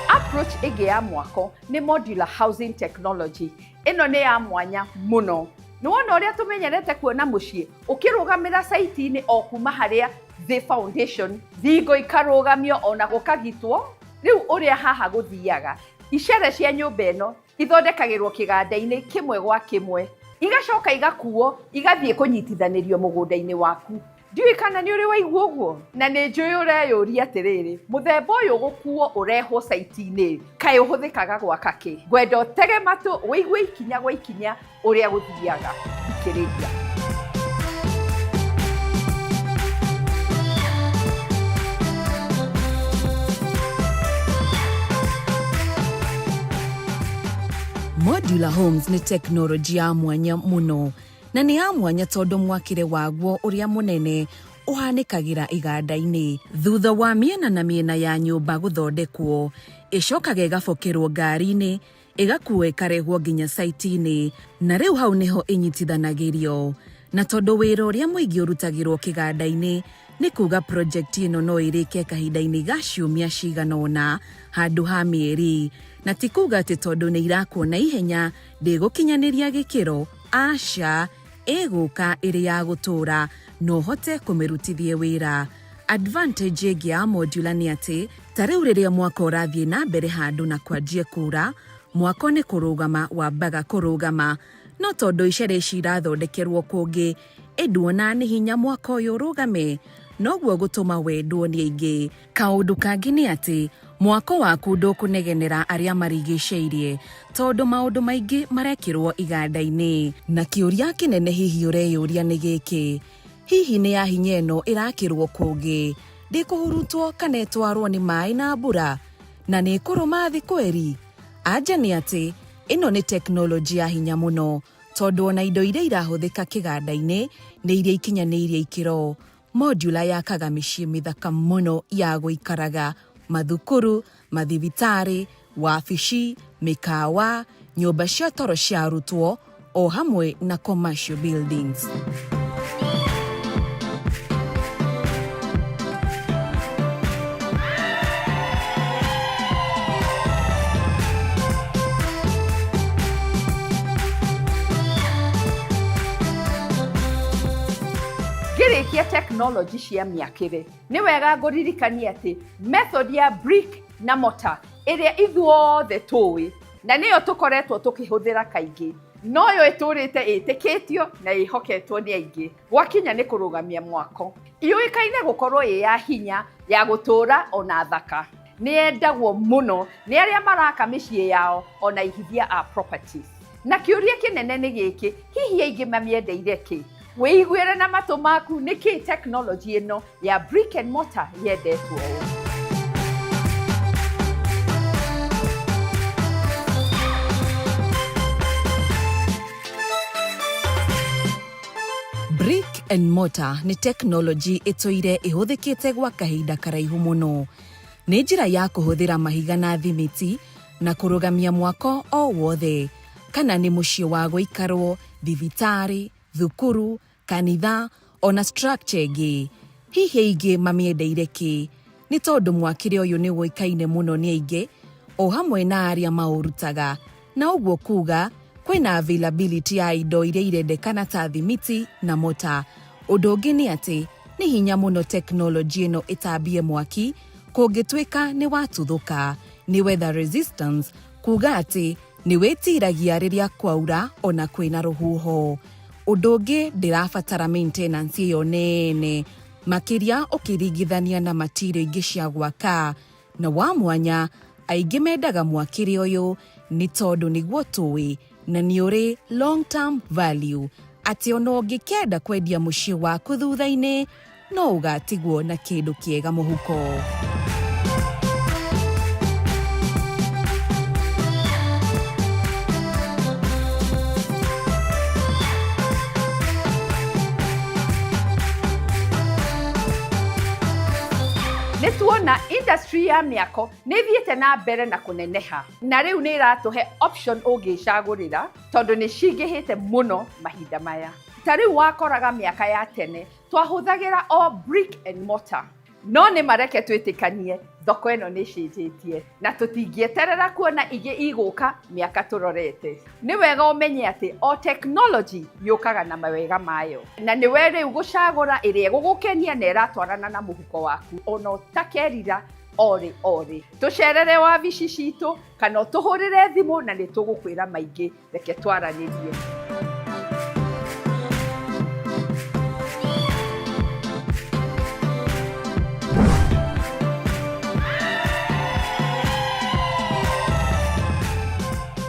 Approach ĩngĩ ya mwako nĩ modular housing technology. Ĩno nĩ ya mwanya mũno. Nĩ wona ũrĩa tũmenyerete kuona mũciĩ ũkĩrũgamĩra saiti-inĩ o kuma harĩa the foundation, thingo ikarũgamio ona gũkagitwo. Rĩu ũrĩa haha gũthiaga, icere cia nyũmba ĩno ithondekagĩrwo kĩganda-inĩ kĩmwe gwa kĩmwe, igacoka igakuo igathiĩ kũnyitithanĩrio mũgũnda-inĩ waku. Ndiũĩ kana nĩ ũrĩ waigua ũguo, na nĩ njũĩ ũreyũria atĩrĩrĩ, mũthemba ũyũ gũkuo ũrehwo saiti-inĩ kaĩ ũhũthĩkaga gwaka kĩ? Ngwenda ũtege matũ ũigue ikinya gwa ikinya ũrĩa gũthiaga. Thikĩrĩria. Modular homes nĩ tekinoronjĩ ya mwanya mũno na nĩ ya mwanya tondũ mwakĩre waguo ũrĩa mũnene ũhanĩkagĩra iganda-inĩ. Thutha wa mĩena na mĩena ya nyũmba gũthondekwo, ĩcokaga ĩgabokerwo ngari-inĩ ĩgakuo ĩkarehwo nginya saiti-inĩ na rĩu hau nĩho ĩnyitithanagĩrio. Na tondũ wĩra ũrĩa mũingĩ ũrutagĩrwo kĩganda-inĩ, nĩ kuga project ĩno no ĩrĩke kahinda-inĩ ga ciumia cigana ũna handũ ha mĩeri. Na ti kuga atĩ tondũ nĩ irakwo na ihenya ndĩgũkinyanĩria gĩkĩro, aca, ĩgũka ĩrĩ ya gũtũra na ũhote kũmĩrutithie wĩra. Advantage ĩngĩ ya modular nĩ atĩ ta rĩu rĩrĩa mwako ũrathiĩ na mbere handũ na kwanjie kura, mwako nĩ kũrũgama wambaga kũrũgama, no tondũ icere ici irathondekerwo kũngĩ, ĩnduona nĩ hinya mwako ũyũ ũrũgame, noguo gũtũma wendwo nĩ aingĩ. Kaũndũ kangĩ nĩ atĩ mwako waku ndũkũnegenera arĩa marigicĩirie tondũ maũndũ maingĩ marekĩrwo iganda-inĩ. Na kĩũria kĩnene hihi ũreyũria nĩ gĩkĩ, hihi nĩ ya hinya ĩno ĩrakĩrwo kũngĩ ndĩkũhurutwo kana ĩtwarwo nĩ maĩ na mbura na nĩ ĩkũrũma thĩ kweri? Anja nĩ atĩ ĩno nĩ tekinoronjĩ ya hinya mũno tondũ ona indo iria irahũthĩka kĩganda-inĩ nĩ iria ikinyanĩirie ikĩro. Modular yakaga mĩciĩ mĩthaka mũno ya gũikaraga, mathukuru, mathibitarĩ, wabici, mĩkawa, nyũmba cia toro cia arutwo o hamwe na commercial buildings. Ngĩrĩkia tekinoronjĩ cia mĩakĩre, nĩ wega ngũririkanie atĩ method ya brick na mortar ĩrĩa ithuothe tũĩ na nĩyo tũkoretwo tũkĩhũthĩra kaingĩ, noyo ĩtũrĩte ĩtĩkĩtio na ĩhoketwo nĩ aingĩ gwakinya nĩ kũrũgamia mwako. Yũĩkaine gũkorwo ĩ ya hinya, ya gũtũra ona thaka. Nĩ yendagwo mũno nĩ arĩa maraka mĩciĩ yao ona aigithia a properties. Na kĩũria kĩnene nĩ gĩkĩ, hihi aingĩ mamĩendeire kĩ? Wĩiguĩre na matũ maku nĩkĩ tekinoronjĩ ĩno ya brick and mortar yendetwo ũũ. Brick and mortar nĩ tekinoronjĩ ĩtũire ĩhũthĩkĩte gwa kahinda karaihu mũno. Nĩ njĩra ya kũhũthĩra mahiga na thimiti na kũrũgamia mwako o wothe, kana nĩ mũciĩ wa gũikarwo, thibitarĩ, thukuru, kanitha, ona structure ĩngĩ. Hihi aingĩ mamĩendeire kĩ? Nĩ tondũ mwakĩre ũyũ nĩ ũĩkaine mũno nĩ aingĩ o hamwe na arĩa maũrutaga, na ũguo kuga kwĩna availability ya indo iria irendekana ta thimiti na mota. Ũndũ ũngĩ nĩ atĩ nĩ hinya mũno tekinoronjĩ ĩno ĩtambie mwaki kũngĩtuĩka nĩ watuthũka. Nĩ weather resistance, kuga atĩ nĩ wĩtiragia rĩrĩa kwaura ona kwĩna rũhuho. Ũndũ ũngĩ, ndĩrabatara maintenance ĩyo nene makĩria ũkĩringithania na material ingĩ cia gwaka. Na wa mwanya, aingĩ mendaga mwakĩre ũyũ nĩ tondũ nĩguo tũĩ na nĩ ũrĩ long term value, atĩ ona ũngĩkenda kwendia mũciĩ waku thutha-inĩ no ũgatigwo na kĩndũ kĩega mũhuko. Nĩ tuona industry ya mĩako nĩ ĩthiĩte na mbere na kũneneha, na rĩu nĩ ĩratũhe option ũngĩcagũrĩra tondũ nĩ cingĩhĩte mũno mahinda maya. Ta rĩu wakoraga mĩaka ya tene twahũthagĩra o brick and mortar, no nĩ mareke twĩtĩkanie thoko ĩno nĩ ĩcenjetie na tũtingĩeterera kuona ingĩ igũka mĩaka tũrorete. Nĩ wega ũmenye atĩ o technology yũkaga na mawega mayo, na nĩwe rĩu gũcagũra ĩrĩa ĩgũgũkenia na ĩratwarana na mũhuko waku, ona ũtakerira orĩ orĩ. Tũcerere wabici citũ kana ũtũhũrĩre thimũ na nĩ tũgũkwĩra maingĩ. Reke twaranĩrie.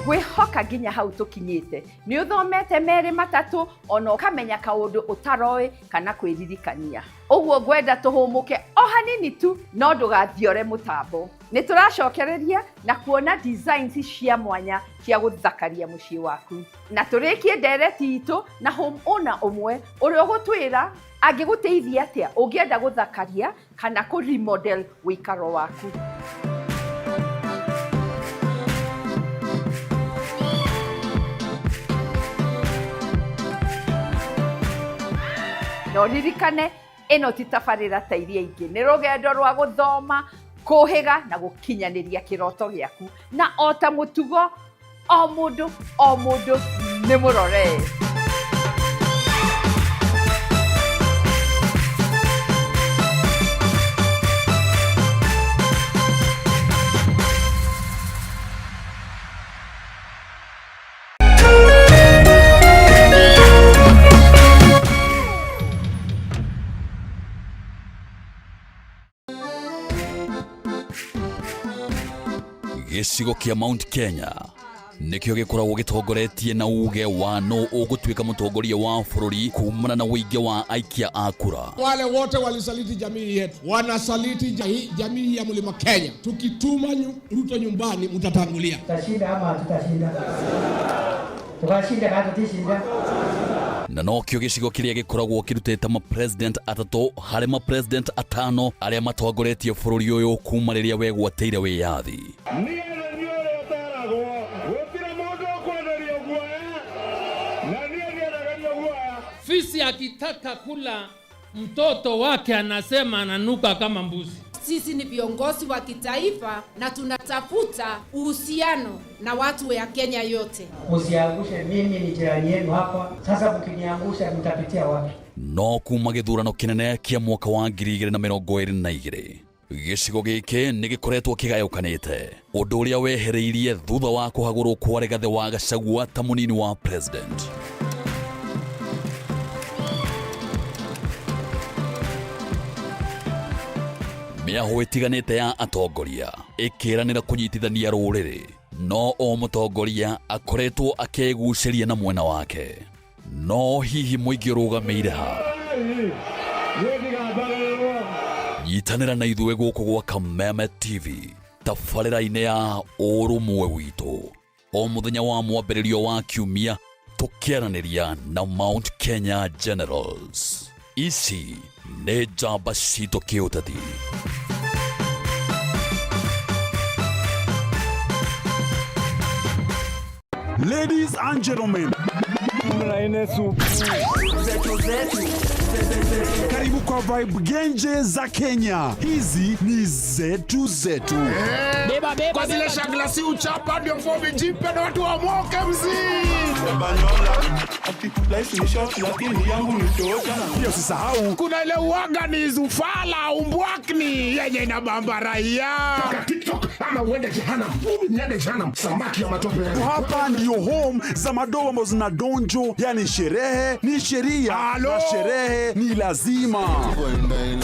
Ngwĩhoka nginya hau tũkinyĩte nĩ ũthomete merĩ matatũ, ona ũkamenya kaũndũ ũtaroĩ kana kwĩririkania. Ũguo ngwenda tũhũmũke o hanini tu, no ndũgathiore mũtambo. Nĩ tũracokereria na kuona designs cia mwanya cia gũthakaria mũciĩ waku, na tũrĩkie ndereti itũ na home owner ũmwe ũrĩa ũgũtwĩra angĩgũteithia atĩa ũngĩenda gũthakaria kana kũ remodel ũikaro waku. Na ũririkane, ĩno ti tabarĩra ta iria ingĩ, nĩ rũgendo rwa gũthoma, kũhĩga na gũkinyanĩria kĩroto gĩaku. Na o ta mũtugo, o mũndũ o mũndũ nĩ mũrore. Gĩcigo kĩa Mount Kenya nĩkĩo gĩkoragwo gĩtongoretie na uge wa no ũgũtuĩka mũtongoria wa bũrũri kumana na ũingĩ wa aikia a kura. Wale wote walisaliti jamii yetu, wanasaliti jamii ya Mlima Kenya. Tukituma Ruto nyumbani, mtatangulia. Tutashinda ama tutashinda? Tukashinda kana tutishinda? Na nokĩo gĩcigo kĩrĩa gĩkoragwo kĩrutĩte mapresident atatũ harĩ mapresident atano arĩa matongoretie bũrũri ũyũ kuma rĩrĩa wegwatĩire wĩyathi. Niĩ nĩ niĩ ũrĩa ũteragwo, gũtirĩ mũndũ ũkwenderio guoya, na niĩ ndiendagĩrio guoya. Fisi akitaka kula mtoto wake anasema ananuka kama mbuzi. Sisi ni viongozi wa kitaifa na tunatafuta uhusiano na watu ya Kenya yote. Msiangushe, mimi ni jirani yenu hapa. Sasa mkiniangusha mtapitia wapi? No kuma gĩthurano kĩnene kĩa mwaka wa 2022, gĩcigo gĩkĩ nĩ gĩkoretwo kĩgayũkanĩte, ũndũ ũrĩa wehereirie thutha wa kũhagũrwo kwa Rigathĩ wa Gachagua ta mũnini wa president. Mĩahũ ĩtiganĩte ya atongoria ĩkĩranĩra kũnyitithania rũrĩrĩ, no o mũtongoria akoretwo akĩgucĩria na mwena wake. No hihi mũingĩ ũrũgamĩire ha? Nyitanĩra na ithuĩ gũkũ gwa Kameme TV tabarĩra-inĩ ya Ũrũmwe Witũ o mũthenya wa mwambĩrĩrio wa kiumia, tũkĩaranĩria na Mount Kenya Generals. Ici nĩ njamba citũ kĩũteti. Ladies and gentlemen, karibu kwa Vibe Genje za Kenya. Hizi ni zetu zetu. Beba, beba, kwa zile shagla si uchapa ndio fomi jipe na watu wamoke mzee. Pia usisahau kuna ile uaga ni zufala umbwakni yenye inabamba raia. TikTok ama uende jehanamu. Mimi niende jehanamu, samaki ya matope. Hapa ndio home za madoa ambazo zina donjo, yani sherehe ni sheria na sherehe ni lazima.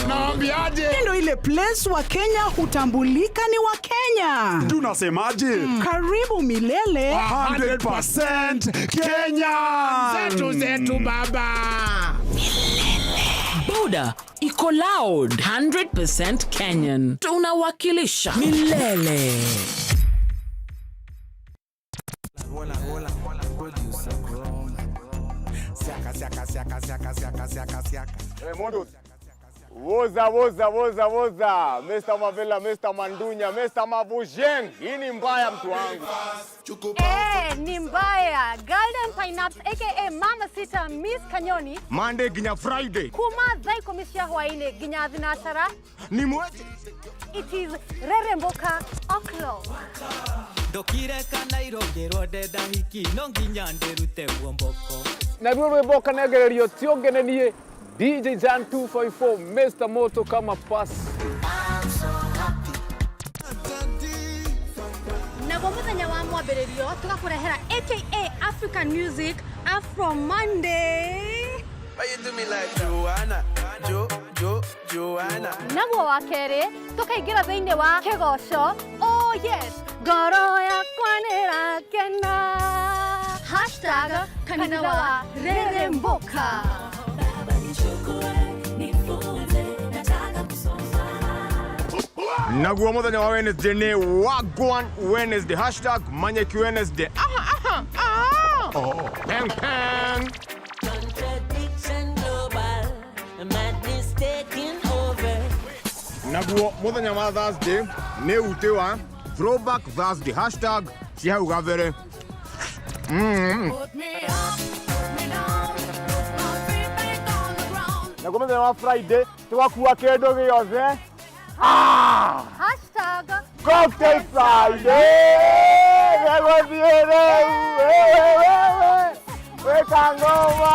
Naambiaje? Ndio ile place wa Kenya hutambulika ni wa Kenya. Tunasemaje? Karibu milele 100% Kenya. Zetu zetu baba. Boda iko loud 100% Kenyan. Tunawakilisha milele. Woza woza woza woza, Mr. Mavela, Mr. Mandunya, Mr. Mavujeng. Hii ni mbaya mtu wangu. Eh, ni mbaya. Golden Pineapple aka Mama Sita Miss Kanyoni. Monday ginya Friday. Kuma thaa ikumi cia hwaini nginya thinacara. Ni mweje? It is Reremboka o'clock. Ndokire kana ndenda hiki no nginya ndĩrute muomboko. Naruo rwimbo kanegererio ti ũngĩ DJ Jan 254 Mr. Moto kama pass. Naguo muthenya wa mwambĩrĩrio tũgakũrehera aka African Music Afro Monday. Why you do me like Joanna? Jo, Jo, Joanna. Naguo wa kerĩ tũkaingĩra thĩinĩ wa kĩgoco. Oh yes, ngoro yakwa nĩrakena. Hashtag kanitha wa Reremboka. Naguo muthenya wa Wednesday ni Wagwan Wednesday. Hashtag Manyeki Wednesday. Aha, aha, aha. Oh. Peng, peng. Contradiction global, madness taking over. Naguo muthenya wa Thursday ni ute wa Throwback Thursday. Hashtag cia hau gabere. Naguo muthenya wa Friday tugakua kindu giothe. Ah! Hashtag Cocktail Friday! Gegũthiĩ rĩu! Wĩka ngoma!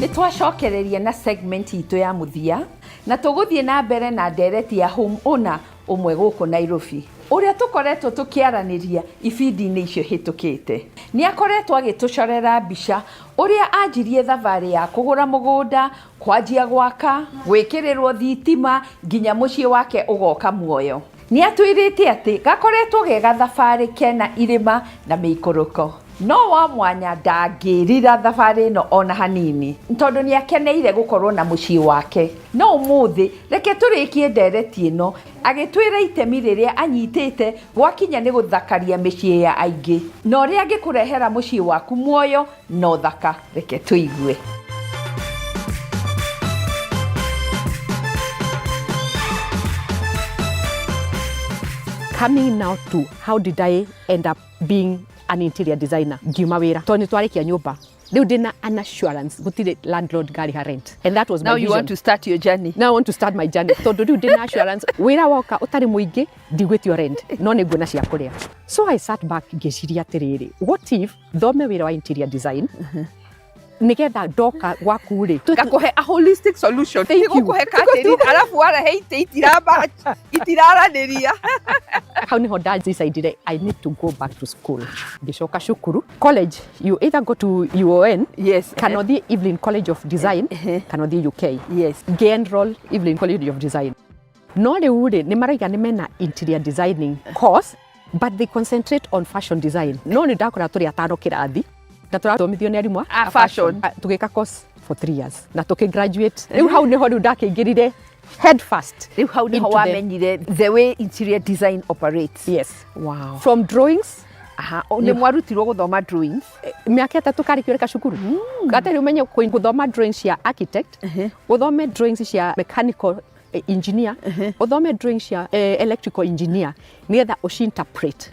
Nĩ twacokereria na segment itũ ya mũthia na tũgũthiĩ na mbere na ndereti ya home owner ũmwe gũkũ Nairobi ũrĩa tũkoretwo tũkĩaranĩria ibindi-inĩ icio hĩtũkĩte. Nĩ akoretwo agĩtũcorera mbica ũrĩa anjirie thabarĩ ya kũgũra mũgũnda, kwanjia gwaka, gwĩkĩrĩrwo thitima nginya mũciĩ wake ũgoka muoyo. Nĩ atwĩrĩte atĩ gakoretwo ge gathabarĩ kena irĩma na mĩikũrũko no wa mwanya ndangĩrira thabarĩ ĩno ona hanini tondũ nĩ akeneire gũkorwo na mũciĩ wake. No ũmũthĩ reke tũrĩkie ndereti ĩno agĩtwĩra itemi rĩrĩa anyitĩte gwakinya nĩ gũthakaria mĩciĩ ya aingĩ na ũrĩa angĩkũrehera mũciĩ waku muoyo na ũthaka. Reke tũigue. Coming now to how did I end up being an interior designer, ngiuma wira tondũ nĩ twarĩkia nyũmba rĩu ndĩna an assurance gũtirĩ landlord ngarĩha rent, and that was my Now you vision. want to start your journey. Now I want to start my journey tondũ rĩu ndĩna assurance wĩra woka ũtarĩ mũingĩ ndigwĩtio rent no nĩ nguona cia kũrĩa. So I sat back ngĩciria atĩrĩrĩ, what if thome wĩra wa interior design nigetha ndoka gwaku rĩ Ngakũhe a holistic solution. Thank you. Tigũkũhe curtain alafu warehe itĩ itiraranĩria. Hau niho ndadecidire I need to go back to school. Ngĩcoka cukuru college, you either go to UON, yes, kana ũthiĩ Evelyn College of Design, kana ũthiĩ UK. Yes. Ngĩ-enroll Evelyn College of Design. No rĩu rĩ nĩ maraiga nĩ mena interior designing course but they concentrate on fashion design. No nĩ ndakora tũrĩ atano kĩrathi na tũrathomithio nĩ arimũ A fashion. Tũgĩka course for 3 years na tũkĩ graduate. Rĩu hau nĩho rĩu ndakĩingĩrire Head first. Rĩu hau nĩho into the- wamenyire the way interior design operates. Yes. Wow. From drawings. Aha, nĩ mwarutirwo gũthoma drawings? Mĩaka 3 karĩ kĩũrĩka cukuru. Gatarĩ ũmenye gũthoma drawings cia architect, ũthome drawings cia mechanical engineer, ũthome drawings cia electrical engineer, nĩgetha ũci-interpret.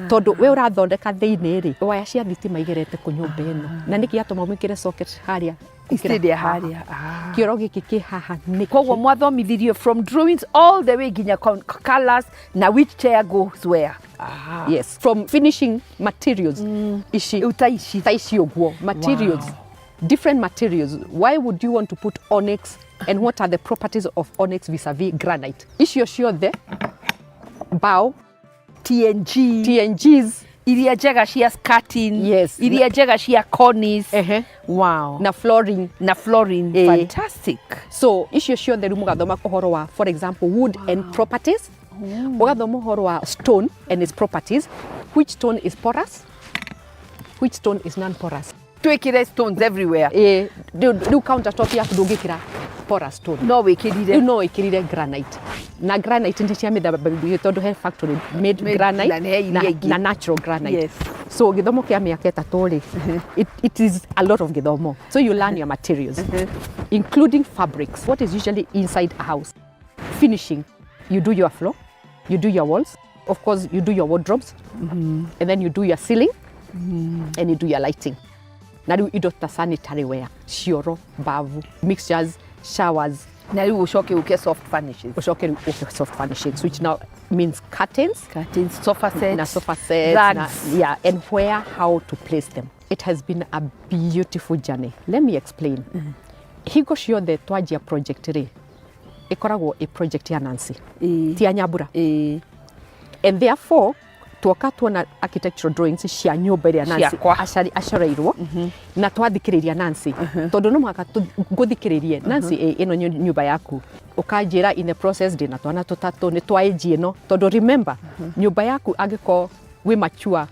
Tondũ we ũrathondeka thĩinĩ rĩ, waya cia thitima igerete kũ nyũmba ĩno, na nĩkĩ gĩatũma mwĩkĩre socket harĩa gũkĩra Instead ya haha? harĩa. Kĩoro gĩkĩ kĩ haha nĩkĩ? Koguo mwathomithirio from drawings all the way nginya colours na which chair goes where. Yes, from finishing materials ici ta ici, ta ici ũguo materials. Wow. Different materials. Why would you want to put onyx, and what are the properties of onyx vis-a-vis granite? Icio ciothe, mbao, TNG, TNGs, iria njega cia skirting, yes, iria njega cia cornice. Wow. Na flooring, na flooring. Fantastic. So icio ciothe rĩu mũgathoma ũhoro wa, for example, wood and properties. Ũgathoma ũhoro wa stone and its properties, which stone is porous, which stone is non-porous. Twĩkĩre stones everywhere. Rĩu countertop yaku ndũngĩkĩra porous stone. No wĩkĩrire. Rĩu no wĩkĩrire granite. Na granite nĩ cia mĩthemba mĩingĩ tondũ he factory made Made granite na he iria ingĩ. na natural granite. Yes. So gĩthomo kĩa mĩaka 3 rĩ, it is a lot of gĩthomo. So you learn your materials, including fabrics. What is usually inside a house? Finishing. You do your floor, you do your walls, of course you do your wardrobes, and then you do your ceiling, and you do your lighting. Na rĩu indo ta sanitary ware, cioro, bavu, mixtures, showers. Na rĩu ũcoke ũke soft furnishings. Ũcoke rĩu ũke soft furnishings, which now means curtains, curtains, sofa sets, na sofa sets, na, rugs. yeah, and where, how to place them. It has been a beautiful journey. Let me explain. Hingo ciothe twanjia project rĩ, ĩkoragwo ĩ project ya Nancy, ti ya Nyambura. And therefore tuoka tuona architectural drawings cia nyũmba ĩrĩa Nancy Ciakwa. acereirwo, na twathikĩrĩria Nancy, tondũ no mũhaka ngũthikĩrĩrie Nancy, ĩno nyũmba yaku, ũkanjĩra in the process ndĩna twana tũtatũ, nĩ twa age ĩno, tondũ remember, nyũmba yaku angĩkorwo wĩ mature,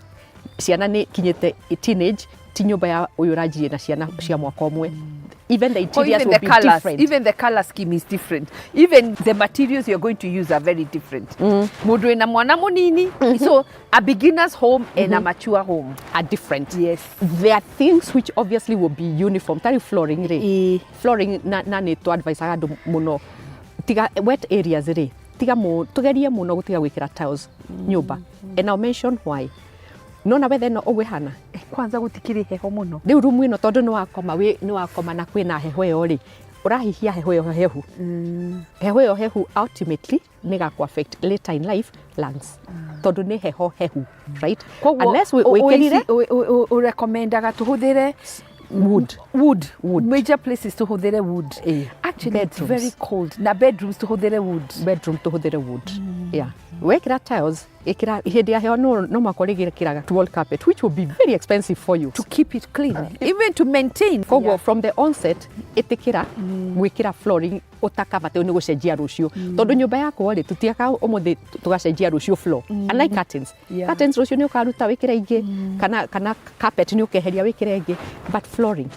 ciana nĩ kinyĩte teenage, ti nyũmba ya ũyũ ũranjirie na ciana cia mwaka ũmwe. Even the Oh, interiors even will the be colors, different. even the color scheme is different. Even the materials you're going to use are very different. Mũndũ wĩna mwana mũnini, so a beginner's home and a mature home are different. Yes. There are things which obviously will be uniform. Tari flooring rĩ. Flooring na nĩ tũ advice andũ mũno. Tiga wet areas rĩ. Tiga tugerie mũno gũtiga gwĩkĩra tiles nyũmba. And I'll mention why. Nona wethe no ũguo ĩhana. Kwanza gũtikĩrĩ heho mũno. Rĩu rumu ĩno tondũ nĩ wakoma na kwĩna heho ĩyo rĩ, ũrahihia heho ĩyo hehu. Heho ĩyo hehu ultimately nĩ ĩgakũ affect later in life lungs. Tondũ nĩ heho hehu, right? Koguo Unless wĩkĩrire ũrekomendaga tũhũthĩre wood. Wood. Wood. Major places tũhũthĩre wood. Actually, it's Bedrooms. very cold. Na bedrooms tũhũthĩre wood. Bedroom tũhũthĩre wood. Yeah. Wekĩra tiles, ĩkĩra hĩndĩ ya heho no mũhaka ũrĩgĩkĩraga wall carpet, which will be very expensive for you. To keep it clean. Even to maintain. Koguo from the onset, ĩtĩkĩra gwĩkĩra flooring ũtakabate nĩ gũcenjia rũciũ. Tondũ nyũmba yakwa rĩ, tũtiakaga ũmũthĩ tũgacenjia rũciũ floor. Unlike curtains. Curtains rũciũ nĩ ũkaruta wĩkĩre ingĩ, kana carpet nĩ ũkeheria wĩkĩre ĩngĩ. But flooring,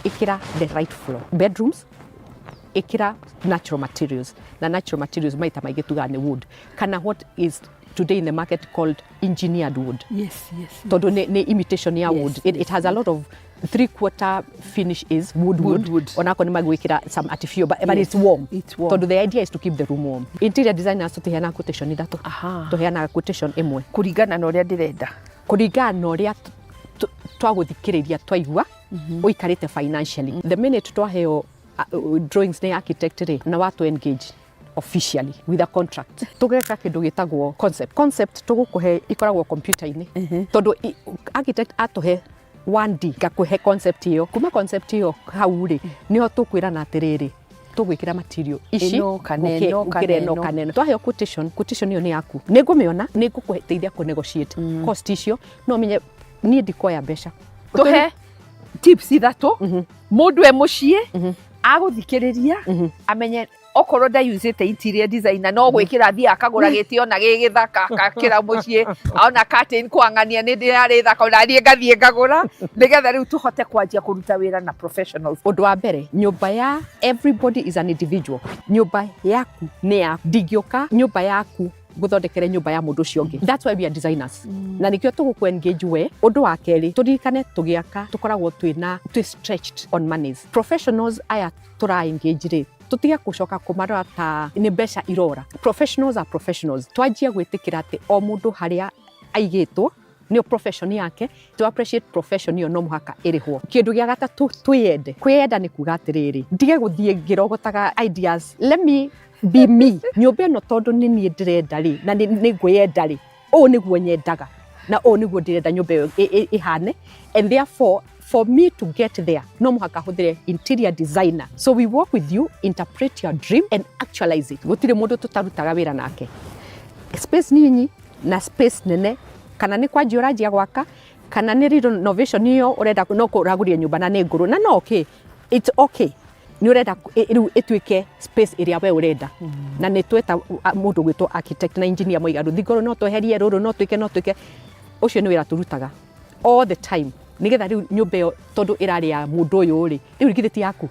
ĩkĩra the right floor. Bedrooms, ĩkĩra natural materials. Na natural materials maita maingĩ tugaga nĩ wood. Kana what is today in the market called engineered wood. Yes, yes, Tondũ nĩ imitation ya Yes, wood. It has a lot of 3/4 finish is wood, Wood, wood. Onako nĩ magwĩkĩra some artificial, but Yes, it's warm. it's warm. Tondũ the idea is to keep the room warm. Interior designers tũtiheanaga quotation ithatũ. Tũheanaga quotation ĩmwe. Kũringana na ũrĩa ndĩrenda. Kũringana na ũrĩa twagũthikĩrĩria twaigua, ũikarĩte financially. The minute twaheo drawings nĩ architect rĩ, na watu engage officially with a contract, tũgeka kĩndũ gĩtagwo concept. Concept tũgũkũhe ikoragwo computer-inĩ. Tondũ architect atũhe 1D, ngakũhe concept ĩyo. Kuma concept ĩyo hau rĩ, nĩho tũkwĩrana atĩrĩrĩ, tũgwĩkĩra material ici, Ĩno kana ĩno kana gũkĩra ĩno ĩno. kana ĩno. Twaheo quotation, quotation ĩyo nĩ yaku. Nĩ ngũmĩona, nĩ ngũkũteithia kũ negotiate cost icio, no menye niĩ ndikoya mbeca. Tũhe tips ithatũ, mũndũ e mũciĩ agũthikĩrĩria amenye Okorwo ndayuzĩte interior designer, no gwĩkĩra athiĩ akagũra gĩtĩ ona gĩ gĩthaka, akakĩra mũciĩ, ona curtain kwang'ania nĩ ndĩrarĩ thaka, ona niĩ ngathiĩ ngagũra, nĩgetha rĩu tũhote kwanjia kũruta wĩra na professionals. Ũndũ wa mbere, nyũmba ya everybody is an individual. Nyũmba yaku nĩ yaku. Ndingĩũka nyũmba yaku ngũthondekere nyũmba ya mũndũ ũcio ũngĩ. That's why we are designers, na nĩkĩo tũgũkũ engage we. Ũndũ wa kerĩ, tũririkane tũgĩaka tũkoragwo twĩna twĩ stretched on monies. Professionals aya tũra engage rĩ, tũtige gũcoka kũmarora ta nĩ mbeca irora. Professionals are professionals. Twanjie gwĩtĩkĩra atĩ o mũndũ harĩa aigĩtwo nĩyo profession yake. To appreciate profession ĩyo, no mũhaka ĩrĩhwo. Kĩndũ gĩa gatatũ, twĩyende. Kwĩyenda nĩ kuga atĩrĩrĩ, ndige gũthiĩ ngĩrogotaga ideas. Let me be me. Nyũmba ĩno, tondũ nĩ niĩ ndĩrenda rĩ, na nĩ ngwĩyenda rĩ, ũũ nĩguo nyendaga na ũũ nĩguo ndĩrenda nyũmba ĩyo ĩhane, and therefore for me to get there no mũhaka hũthĩre interior designer. So we work with you, interpret your dream and actualize it. Gũtirĩ mũndũ tũtarutaga wĩra nake, space nyinyi na space nene, kana nĩ kwanjia ũranjia gwaka, kana nĩ renovation ĩyo ũrenda, no kũragũria nyũmba na nĩ ngũrũ na no okay, it's okay, nĩ ũrenda rĩu ĩtuĩke space ĩrĩa we ũrenda. Na nĩ tweta mũndũ gwĩtwo architect na engineer, moiga rũthingo rũrũ no tweherie, rũrũ no twĩke, no twĩke. Ũcio nĩ wĩra tũrutaga all the time, nĩgetha rĩu nyũmba ĩyo, tondũ ĩrarĩ ya mũndũ ũyũ rĩ, rĩu githĩ ti yaku?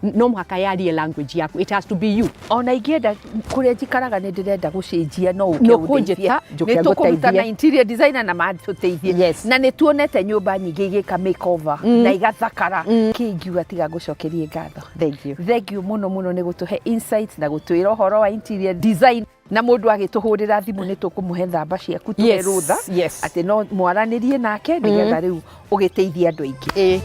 No mũhaka yarie language yaku. It has to be you. Ona ingĩenda kũrĩa njikaraga nĩ ndĩrenda gũcenjia, no ũke No ũndeithie. kũnjĩta, njũke Nĩ tũkũruta ngũteithie. Na interior designer na matũteithie. Na nĩ tuonete nyũmba nyingĩ igĩka makeover na igathakara. Kĩngiuga tiga ngũcokerie ngatho. Thank you. Thank you mũno mũno nĩ gũtũhe insights na gũtwĩra ũhoro wa interior design. Na mũndũ agĩtũhũrĩra thimũ, nĩ tũkũmũhe namba ciaku, tũhe rũtha atĩ no mwaranĩrie nake, nĩgetha rĩu ũgĩteithie andũ aingĩ.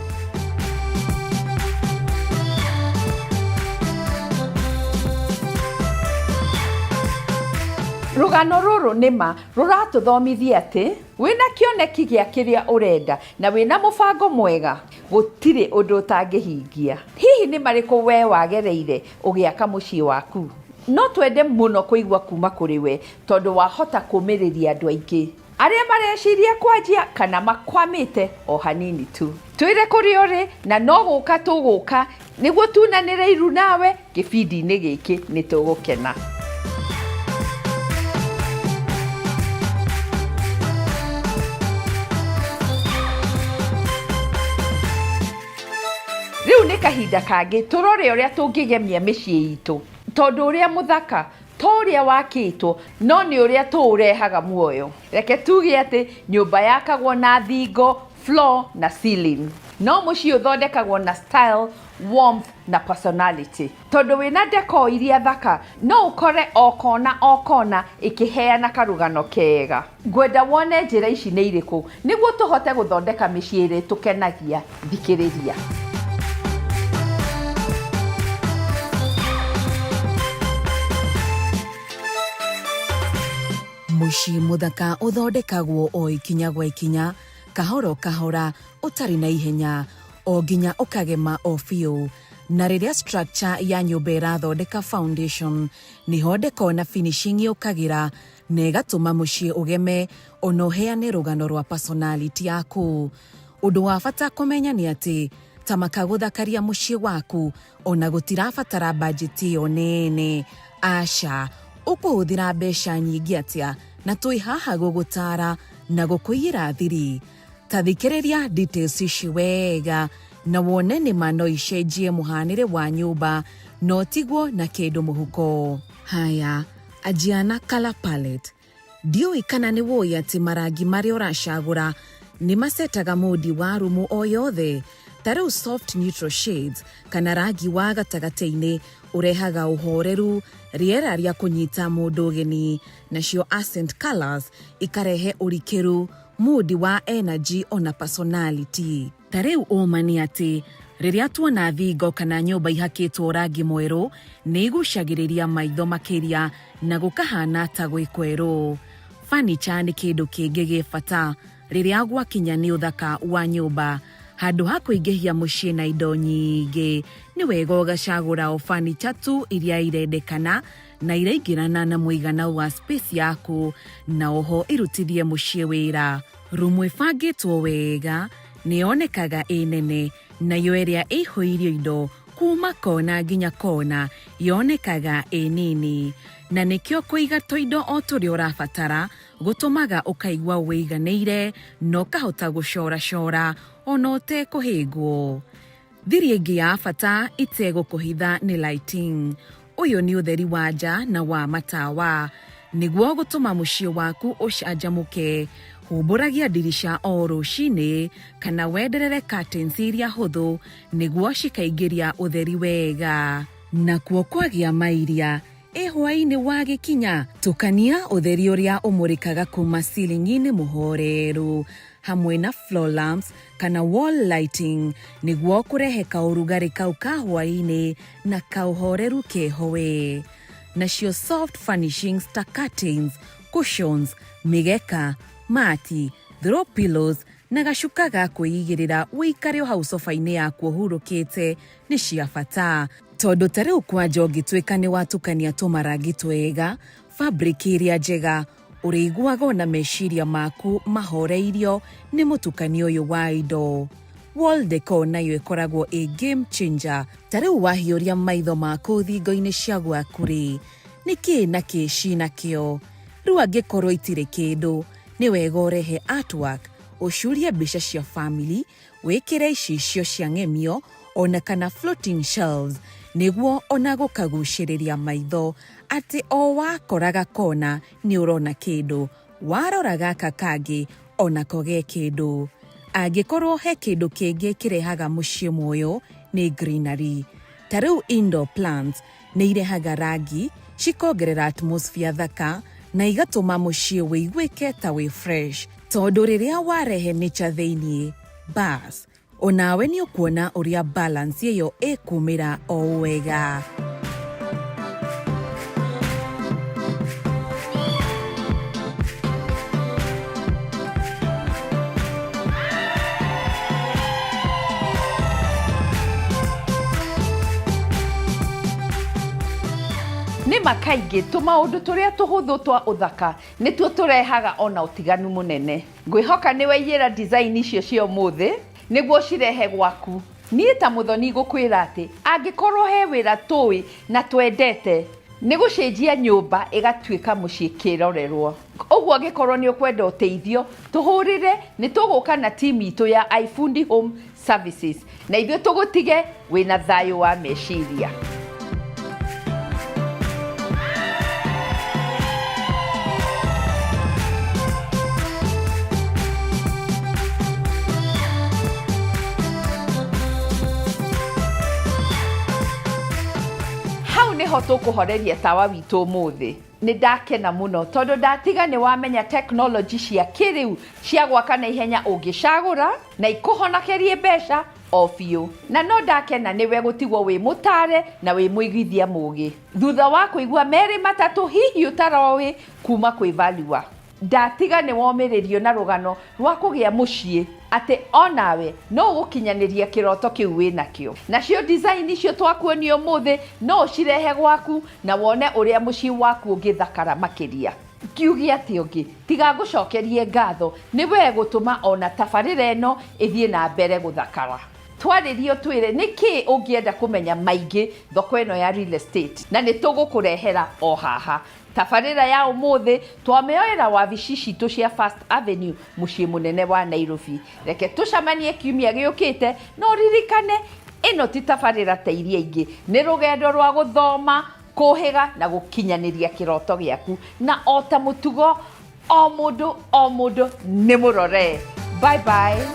Rũgano rũrũ nĩma rũratũthomithia atĩ wĩna kĩoneki gĩa kĩrĩa ũrenda na wĩna mũbango mwega, gũtirĩ ũndũ ũtangĩhingia. Hihi nĩ marĩkũ we wagereire ũgĩaka mũciĩ waku? No twende mũno kũigua kuma kũrĩ we, tondũ wahota kũmĩrĩria andũ aingĩ arĩa mareciria kwanjia kana makwamĩte o hanini tu. Twĩre kũrĩa ũrĩ, na no gũka tũgũka nĩguo tunanĩre iru nawe kĩbindi-inĩ gĩkĩ. Nĩ tũgũkena. Rĩu nĩ kahinda kangĩ tũrore ũrĩa tũngĩgemia mĩciĩ itũ, tondũ ũrĩa mũthaka to ũrĩa wakĩtwo, no nĩ ũrĩa tũũrehaga muoyo. Reke tuge atĩ nyũmba yakagwo na thingo, floor na ceiling, no mũciĩ ũthondekagwo na style, warmth na personality, tondũ wĩna decor iria thaka no ũkore o kona o kona ĩkĩheana karũgano kega. Ngwenda wone njĩra ici nĩ irĩkũ nĩguo tũhote gũthondeka mĩciĩ ĩrĩ tũkenagia. Thikĩrĩria. Mũciĩ mũthaka ũthondekagwo o ikinya gwa ikinya, kahoro kahora, ũtarĩ na ihenya, o nginya ũkagema o biũ. Na rĩrĩa structure ya nyũmba ĩrathondeka foundation, nĩho decor na finishing yũkagĩra na ĩgatũma mũciĩ ũgeme ona ũheane rũgano rwa personality yaku. Ũndũ wa bata kũmenya nĩ atĩ tamaka gũthakaria mũciĩ waku ona gũtirabatara bajeti ĩyo nene. Aca, ũkũhũthĩra mbeca nyingĩ atĩa na twĩ haha gũgũtara na gũkũiyĩra thiri? Ta thikĩrĩria details ici wega na wone nĩma no icenjie mũhanĩre wa nyũmba na ũtigwo na kĩndũ mũhuko. Haya, anjia na color palette. Ndiũĩ kana nĩ wũĩ atĩ marangi marĩa ũracagũra nĩ macetaga mood wa rumu o yothe. Ta rĩu soft neutral shades kana rangi wa gatagatĩ-inĩ ũrehaga ũhoreru, rĩera rĩa kũnyita mũndũ ũgeni, nacio accent colors ikarehe ũrikĩru, mood wa energy ona personality. Ta rĩu ũma nĩ atĩ rĩrĩa tuona thingo kana nyũmba ihakĩtwo rangi mwerũ, nĩ igucagĩrĩria maitho makĩria na gũkahana ta gwĩ kwerũ. Furniture nĩ kĩndũ kĩngĩ gĩ bata rĩrĩa gwakinya nĩ ũthaka wa nyũmba. Handũ ha kũingĩhia mũciĩ na indo nyingĩ, nĩ wega ũgacagũra o furniture tu iria irendekana na iraingĩrana na mũigana wa space yaku, na oho irutithie mũciĩ wĩra. Rumu ĩbangĩtwo wega nĩ yonekaga ĩ nene, nayo ĩrĩa ĩihũirio indo Kuma kona nginya kona yonekaga ĩ nini, na nĩkĩo kũiga tũindo o tũrĩa ũrabatara gũtũmaga ũkaigua wĩiganĩire na ũkahota gũcoracora ona ũtekũhĩngwo. Thiri ĩngĩ ya bata itegũkũhitha nĩ lighting. Ũyũ nĩ ũtheri wa nja na wa matawa. Nĩguo gũtũma mũciĩ waku ũcanjamũke, humbũragia ndirica o rũcinĩ kana wenderere curtains iria hũthũ nĩguo cikaingĩria ũtheri wega. Nakuo kwagĩa mairia, ĩ hwaĩ-inĩ wagĩkinya, tukania ũtheri ũrĩa ũmũrĩkaga kuma ceiling-inĩ mũhoreru hamwe na floor lamps kana wall lighting nĩguo kũrehe kaũrugarĩ kau ka hwaĩ-inĩ na kaũhoreru keho we. Nacio soft furnishings ta curtains, cushions, mĩgeka, mati, throw pillows na gacuka ga kwĩigĩrĩra ũikare o hau sofa-inĩ yaku ũhurũkĩte nĩ cia bata tondũ ta rĩu kwanja ũngĩtuĩka nĩ watukania tũmarangi twega, fabric ĩrĩa njega, ũrĩiguaga ona meciria maku mahoreirio nĩ mũtukanio ũyũ wa indo. Wall decor nayo ĩkoragwo ĩ game changer. Ta rĩu wahiũria maitho maku thingo-inĩ cia gwaku rĩ, nĩ kĩĩ na kĩĩ cinakĩo? Rĩu angĩkorwo itirĩ kĩndũ, nĩ wega ũrehe artwork, ũcurie mbica cia family, wĩkĩre icicio cia ng'emio ona kana floating shelves nĩguo ona gũkagucĩrĩria maitho atĩ o wakora gakona nĩ ũrona kĩndũ, warora gaka kangĩ onako ge kĩndũ. Angĩkorwo he kĩndũ kĩngĩ kĩrehaga mũciĩ muoyo nĩ greenery. Ta rĩu indoor plants nĩ irehaga rangi, cikongerera atmosphere thaka na igatũma mũciĩ wĩiguĩke ta wĩ fresh. Tondũ rĩrĩa warehe nature thĩiniĩ, bas, onawe nĩ ũkuona ũrĩa balance ĩyo ĩkumĩra o wega. Nĩ ma kaingĩ tũmaũndũ tũrĩa tũhũthũ twa ũthaka nĩtuo tũrehaga ona ũtiganu mũnene. Ngwĩhoka nĩ waiyĩra design icio cia ũmũthĩ nĩguo ũcirehe gwaku. Niĩ ta Mũthoni ngũkwĩra atĩ angĩkorwo he wĩra tũĩ na twendete nĩ gũcenjia nyũmba ĩgatuĩka mũciĩ kĩrorerwo. Ũguo angĩkorwo nĩ ũkwenda ũteithio tũhũrĩre, nĩ tũgũka na team itũ ya iFundi Home Services na ithuĩ tũgũtige wĩna thayũ wa meciria. Hau nĩho tũkũhoreria tawa witũ ũmũthĩ. Nĩ ndakena mũno tondũ ndatiga nĩ wamenya tekinoronjĩ cia kĩrĩu cia gwaka na ihenya ũngĩcagũra na ikũhonokerie mbeca o biũ. Na no ndakena nĩwe gũtigwo wĩ mũtare na wĩ mũigithia mũgĩ thutha wa kũigua merĩ matatũ hihi ũtaroĩ kuma kwĩ Valua. Ndatiga nĩ womĩrĩrio na rũgano rwa kũgĩa mũciĩ atĩ onawe no ũgũkinyanĩria kĩroto kĩu wĩnakĩo. Nacio design icio twakuonia ũmũthĩ no ũcirehe gwaku na wone ũrĩa mũciĩ waku ũngĩthakara makĩria. Ngiuge atĩa ũngĩ tiga ngũcokerie ngatho nĩ wee gũtũma ona tabarĩra ĩno ĩthiĩ na mbere gũthakara. Twarĩrie ũtwĩre nĩ kĩĩ ũngĩenda kũmenya maingĩ thoko ĩno ya real estate na nĩ tũgũkũrehera o haha. Tabarĩra ya ũmũthĩ twamĩoera wabici citũ cia First Avenue mũciĩ mũnene wa Nairobi. Reke tũcemanie kiumia gĩũkĩte na ũririkane ĩno ti tabarĩra ta iria ingĩ, nĩ rũgendo rwa gũthoma, kũhĩga na gũkinyanĩria kĩroto gĩaku. Na o ta mũtugo o mũndũ o mũndũ nĩ mũrore. Bye bye.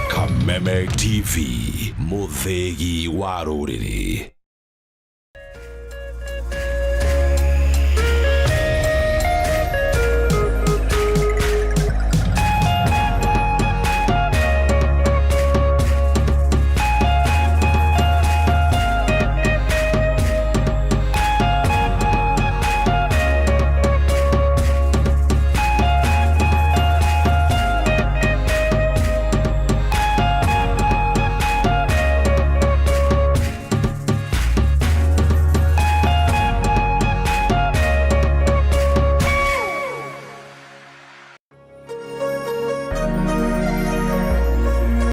Kameme TV, mũthĩgi wa rũrĩrĩ.